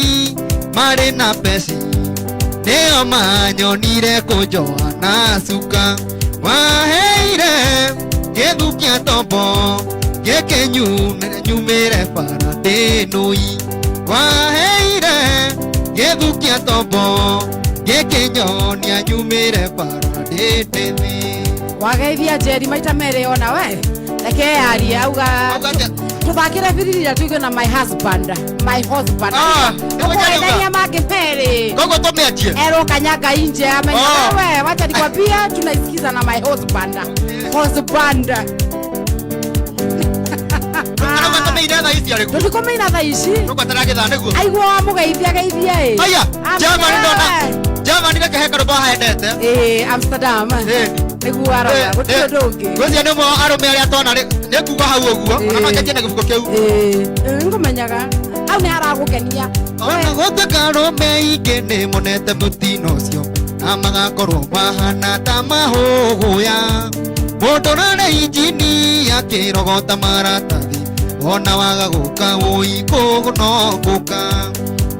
marĩ na peci nĩo manyonire kũnjoha na cuka waheire gĩthukia tombo gĩkĩnyumĩre bara ndĩ nũi waheire gĩthukia tombo gĩkĩnyonia nyumĩre bara ndĩ ndĩthĩ. Wageithia Njeri maita merĩ ona we reke yarie auga Auga atĩa? tũthakĩre biririnda tuge na my husband my husband. Ah, nĩguo Njeri auga. Ũkwenderia mangĩ merĩ. Koguo tũmĩanjie. Ero kanyaga inje amenya Oh. wewe wacha nikwambia tunaisikiza na my husband husband. Arauga tũmĩine thaa ici arĩkũ? Tũtikũmĩina thaa ici. Tũgwetera gĩthaa nĩguo. Aigua wamũgeithia geithia ĩ. Aya, Amenya Germany ndona. wewe. Germany reke he karũmbo haendete. Ĩ, Amsterdam. Ĩni. Nĩguo arauga gũtirĩ ũndũ ũngĩ. Ngwĩciria nĩ ũmwe wa arũme arĩa tona nĩ kuga hau ũguo Ĩĩ. ona no njanjie na gĩbuko kĩu. Ĩ, ngũmenyaga hau nĩ haragũkenia. Ona gũtuĩka arũme aingĩ nĩ monete mũtino ũcio na magakorwo mahana ta mahũgũya mũndũ ũrarĩ injini akĩrogota maratathi ona waga gũka wũi no ngũka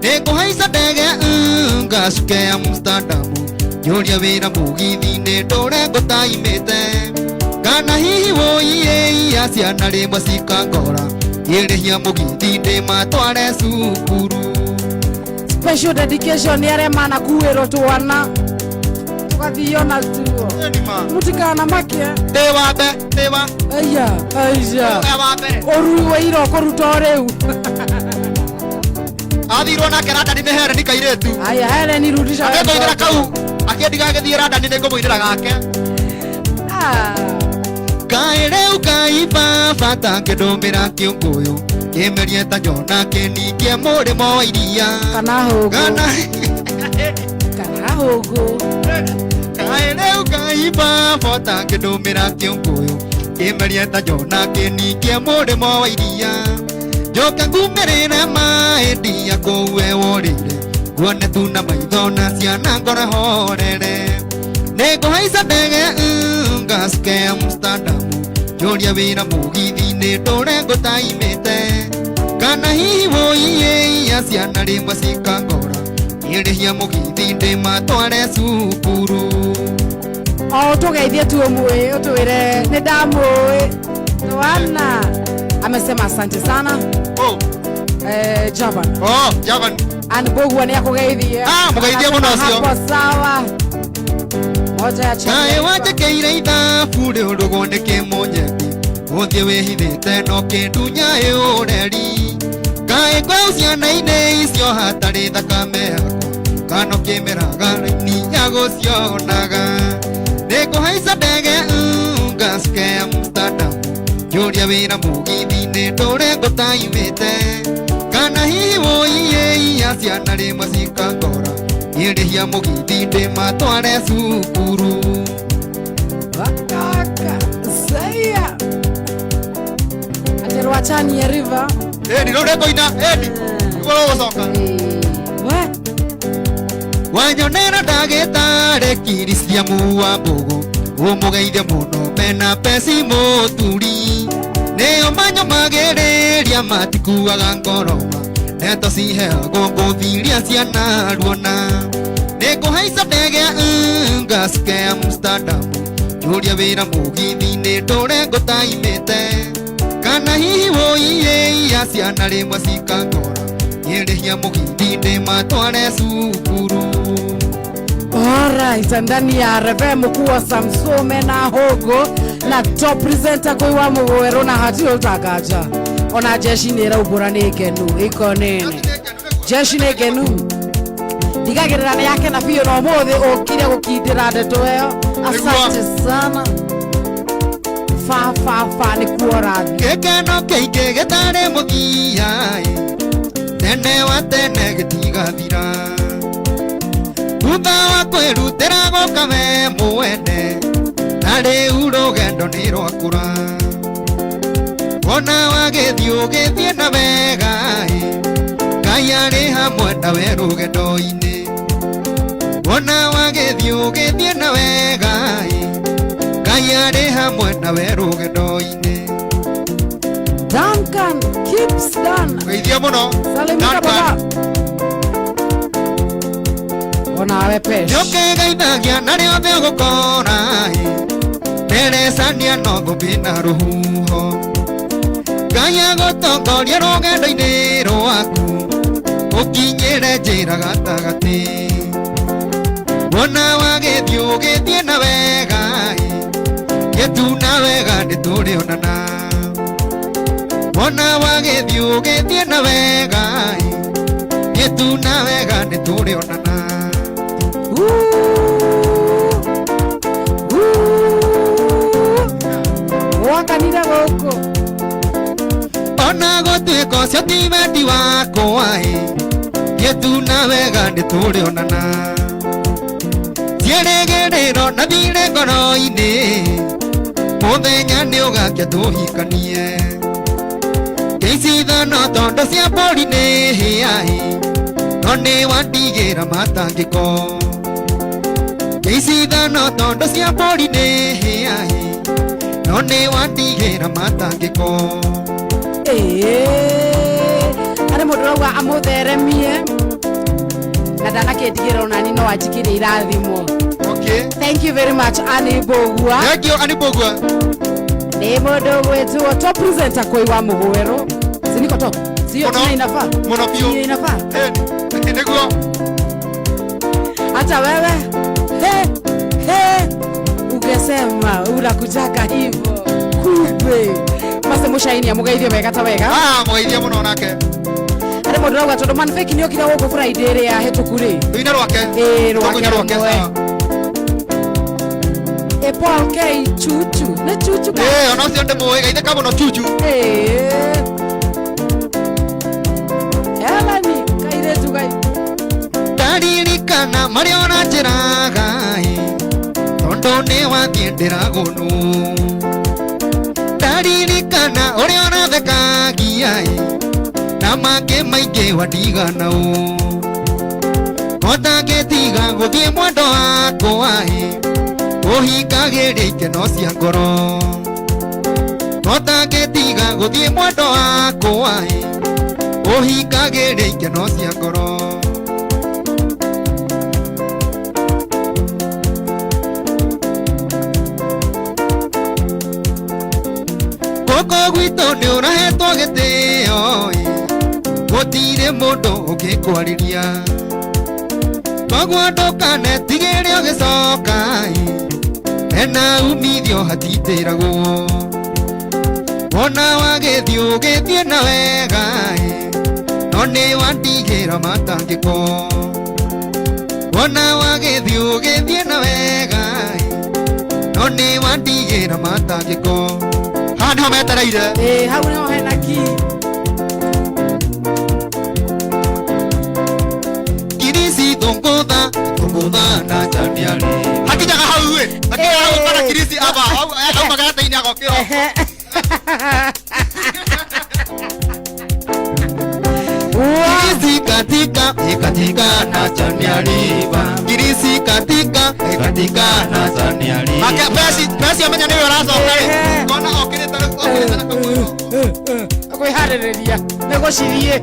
nĩngũhaica ndege ngacuke Amsterdam njũrie wĩra mũgithi-inĩ ndũre ngũtaimĩte kana hihi wũi ciana rĩmwe cikangora ngĩrĩhia mũgithi ndĩmatware cukuru. Special dedication nĩ arĩa manakuĩrwo twana tũgathio na tuo mũtikana make. Ndĩ wa mbe ndĩ wa aya aija Ndĩ wa mbere. Ũrui wa ira ũkũruta o rĩu. Athirwo nake Randani nĩ Helen kairĩtu. Aya Helen rudisha Nĩngũinĩra mtoto. kau akĩendiga agĩthiĩ Randani nĩngũmũinĩra gake. Ah. Kaĩ rĩu Ngai baba tangĩndũmĩra kĩũngũyũ kĩmerie ta Jona kĩningie mũrĩmo wa iria. Kana hũngũ. Kana Kana hũngũ. Kaĩ rĩu Ngai baba tangĩndũmĩra kĩũngũyũ kĩmerie ta Jona kĩningie mũrĩmo wa iria njoke ngumĩrĩre maĩ ndia kũu worĩire nguone tu na maitho na ciana ngoro horere nĩngũhaica ndege ngacuke Amsterdam njũrie wĩra mũgithi-inĩ ndũre ngũtaimĩte kana hihi wũi ciana rĩmwe cikangora ngĩrĩhia mũgithi ndĩmatware cukuru. O tũgeithie tu ũmũĩ ũtwĩre nĩ ndamũĩ twana. Amesema asante sana. Oh. Javan. Oh, Javan. Anboguo nĩ akũgeithie. Ah, mũgeithie mũno ũcio. Hapo sawa. Moja ya chama. Kaĩ wanjĩkĩire ithabu rĩũrũgwo nĩ kĩmũnyendi ũthiĩ wĩhithĩte no kĩndunya ĩ ũreri kaĩ kwau ciana-inĩ icio hatarĩ thakame yakwa kana ũkĩmeraga raini ya gũcionaga nĩngũhaica ndege ngacuke Amsterdam njũrie wĩra mũgithi-inĩ ndũre ngũtaimĩte kana hihi wũi ciana rĩmwe cikangora ngĩrĩhia mũgithi ndĩmatware cukuru. Wakaka saya atĩ Rwachanie River. Ĩni rĩu nĩngũina ĩni nĩguo rũgũcoka. We wanyonera ndagĩtarĩ Kirisiamu wa Mbũgũ ũmũgeithie mũno mena peci mũturi nĩo manyũmagĩrĩria matikuaga ngoroma Ndeto ciheagwo ngũthi iria cianaruona. Nĩngũhaica ndege ngacike Amsterdam. Njũria wĩra mũgithi-inĩ ndũre ngũtaimĩte. Kana hihi wũiye ciana rĩmwe cikangora. Ngĩrĩhia mũgithi ndĩmatware cukuru. Alright, ndani ya Reve mkuu Samsome na Hogo na top presenter koi wa mugwero na hatio utakaja. Ona jeshi nĩ ĩraumbũra nĩ ngenu iko nene. Jeshi nĩ ngenu. Ndigagĩrĩra nĩ yake na biũ na ũmũthĩ ũkire gũkindĩra ndeto ĩyo. Asante sana. Fa fa fa nĩ kuorathi. Gĩkeno kĩingĩ gĩtarĩ mũthia tene wa tene gĩtigathira. Thutha wa kwĩrutĩra gũka we mwene na rĩu rũgendo nĩ rwakũra. Wona wagĩthiĩ ũgĩthiĩ na wega Ngai arĩ hamwe nawe rũgendo-inĩ. Wona wagĩthiĩ ũgĩthiĩ na wega Ngai arĩ hamwe nawe rũgendo-inĩ. Duncan keeps done. Geithia mũno. Salimika baba. Onawe pesh. Nĩũkĩgeithagia na rĩothe ũgũkora Teresania no thũmbĩ na rũhuho. Ngai agũtongoria rũgendo-inĩ rwaku ũkinyĩre njĩra gatagatĩ. Wona wagĩthiĩ ũgĩthiĩ na wega gĩtu na wega nĩtũrĩonana. Wona wagĩthiĩ ũgĩthiĩ na wega gĩtu na wega nĩtũrĩonana. Wakanire gũkũ. Ona gũtuĩka ũcio ti wendi wakwa gĩtu na wega nĩtũrĩonana. Ciĩrĩgĩrĩro na thirĩ ngoro-inĩ mũthenya nĩũgakia tũhikanie. Icithano tondũ cia mbũri nĩ hĩa no nĩwandigĩra matangĩko. Icithano tondũ cia mbũri nĩ hĩa no nĩwandigĩra matangĩko. Arĩ mũndũ ũrauga amũtheremie na ndanakĩndigĩra onani no anjikĩrie irathimo. Okay. Thank you very much Annie Mbũgua. Thank you Annie Mbũgua. Nĩ mũndũ ũgwĩtwo top presenter koi wa mũgwero. Si niko top? Sio tena inafaa? Mũno biũ. Sio inafaa? Nĩguo. Hata wewe he he ungesema unakujaka hivyo. Kumbe. Mase mushaini amugeithie wega ta wega. Ah, mugeithie mũno nake. Arĩ mũndũ ũrauga tondũ man fake nĩokire gũkũ Friday ĩrĩa hĩtũku rĩ. Tũine rwake. Rwake rwake. E Paul K chuchu. Nĩ chuchu ka. Ona ũcio ndĩmũĩ geithĩka mũno chuchu. Helani kairĩtu gai. Ndaririkana marĩa ũranjĩraga tondũ nĩwathiĩ ndĩragũnũ. Ndaririkana ũrĩa ũrathekagia na mangĩ maingĩ wandigana ũũ. Ũtangĩtiga gũthiĩ mwendo wakwa ũhingagĩria ikeno cia ngoro. Ũtangĩtiga gũthiĩ mwendo wakwa ũhingagĩria ikeno cia ngoro. Gũkũ gwitũ nĩũrahetwo gĩtĩo gũtirĩ mũndũ ũngĩkwarĩria. Koguo ndũkanetigĩre ũgĩcoka hena umithio hatitĩragwo. Wona wagĩthiĩ ũgĩthiĩ na wega no nĩwandigĩra matangĩko. Wona wagĩthiĩ ũgĩthiĩ na wega no nĩwandigĩra matangĩko. Haha nĩho metereire. Hau nĩho hena key. Kirisi tũngũtha tũngũtha na chaniari. Hakinyaga hau ĩ. Hakinyaga hau kana kirisi aba hau magata-inĩ agokĩra. Kirisi katika katika na chaniari. Kirisi katika katika na chaniari. Ake pesi pesi amenya nĩwe ũracoka rĩ. Kona okĩrĩte rĩu okĩrĩte na kamwĩro. Kwĩharĩrĩria nĩ gũcirie.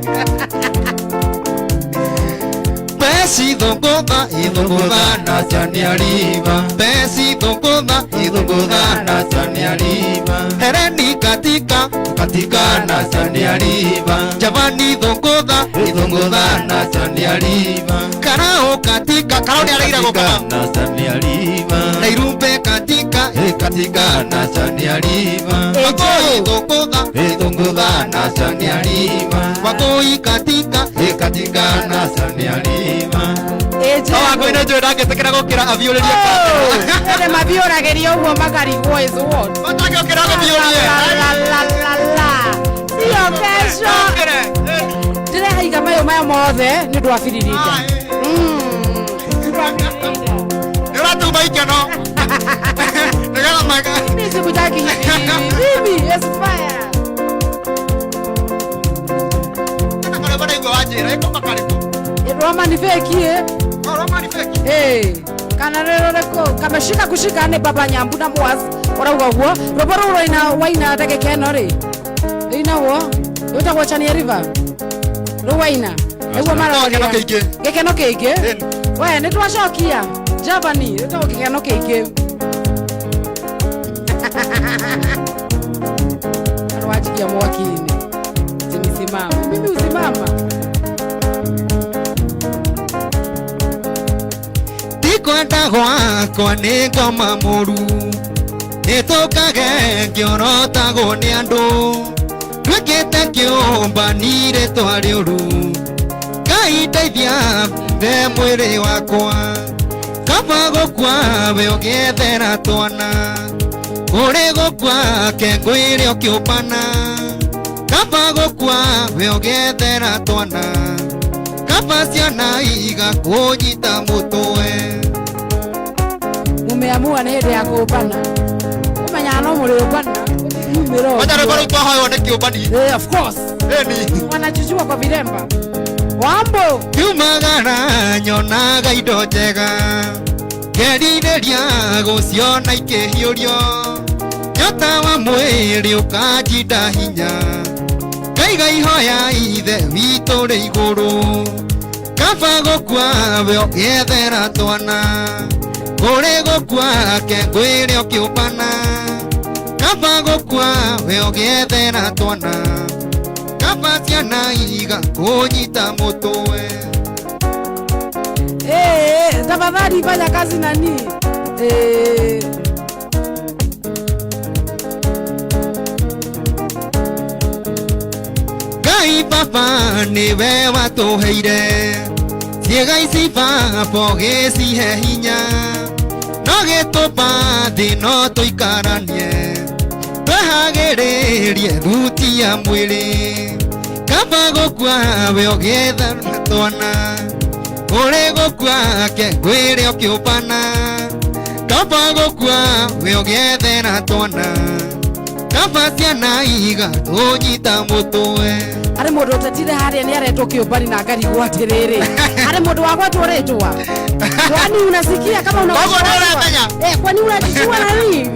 Besi thũngũtha ithũngũtha na Chania River. Besi thũngũtha ithũngũtha na Chania River. Hereni katika katika na Chania River. Javani thũngũtha ithũngũtha na Chania River. Karao katika karao nĩ araira gũkama na Chania River. Nairumbe katika Katika na Chania River. Wangũi thũngũtha Ithũngũtha na Chania River. Wangũi katika Katika na Chania River. No Wangũi nĩ njũĩ ndangĩtĩkĩra gũkĩra abiũrĩrie kamera. Ende mabiũragĩria ũguo makarigwo is what? Matangĩũkĩra gũbiũrie. La, la, la, la, la. Sio kesho. Ndĩrehaiga mayũ maya mothe nĩ ũndũ wa biririnda. Nĩ ũratuma ikeno. Nĩgetha maga. Mimi sikutaki hivi hivi. Mimi yes fire. Kana karwĩmbo ndaigua wanjĩra ĩkoma karĩkũ? Roma ni fake eh? Oh, Roma ni fake. Eh, kana rero reko kameshika kushika ne baba Nyambu na Mwas urauga guo rwĩmbo rũu rwaina waina ndagĩka ĩno rĩ ĩinagwo rwĩtagwo Chania River rũu waina nĩguo maroria Gĩkeno kĩingĩ. Gĩkeno kĩingĩ. Ĩni. We nĩ twacokia Javani rwĩtagwo gĩkeno kĩingĩ rwajikia mwaki-inĩ tinisimame mimi usimama. Tikwenda gwakwa nĩ ngoma mũru ĩtũkage ngĩorotagwo nĩ andũ nduĩkĩte kĩũmba nirĩtwa rĩũru Ngai ndeithia the mwĩrĩ wakwa kaba gũkua we ũgĩethera twana kũrĩ gũkua ke ngwĩre ũkĩũmbana kaba gũkua we ũgĩethera twana kaba ciana igakũnyita mũtwe. Mumeamua nĩ hĩndĩ ya kũũmbana ũmenyaga no mũrĩũmbana umĩra. Wacha rwĩmbo rũu twahoywo nĩ kĩũmbani. Eh, of course. Ĩni. Wanachuchua kwa viremba wambo. Kiumagara nyonaga indo njega ngerirĩria gũciona ikĩhiũrio nyota wa mwĩrĩ ũkanjinda hinya ngaiga ihoya ithe witũ rĩ igũrũ kaba gũkua we ũgĩethera twana kũrĩ gũkua ke ngwĩre ũkĩũmbana kaba gũkua we ũgĩethera twana kaba ciana igakũnyita mũtwe. Eh, tafadhali fanya kazi nani? Eh, Ngai baba nĩwe watũheire ciĩga ici baba ũgĩcihe hinya no gĩtũmba thĩ no tũikaranie twehagĩrĩrie thuti ya mwĩrĩ kaba gũkua we ũgĩetha twana kũrĩ gũkua ke ngwĩre ũkĩũmbana kaba gũkua we ũgĩethera twana kaba ciana igatũnyita mũtwe. Harĩ mũndũ ũtetire harĩa nĩ aretwo kĩũmbani na ngarigwo atĩrĩrĩ harĩ mũndũ wagwetwo rĩtwa kwani unasikia kama una Koguo nĩ ũramenya? Eh, kwani unajijua nani?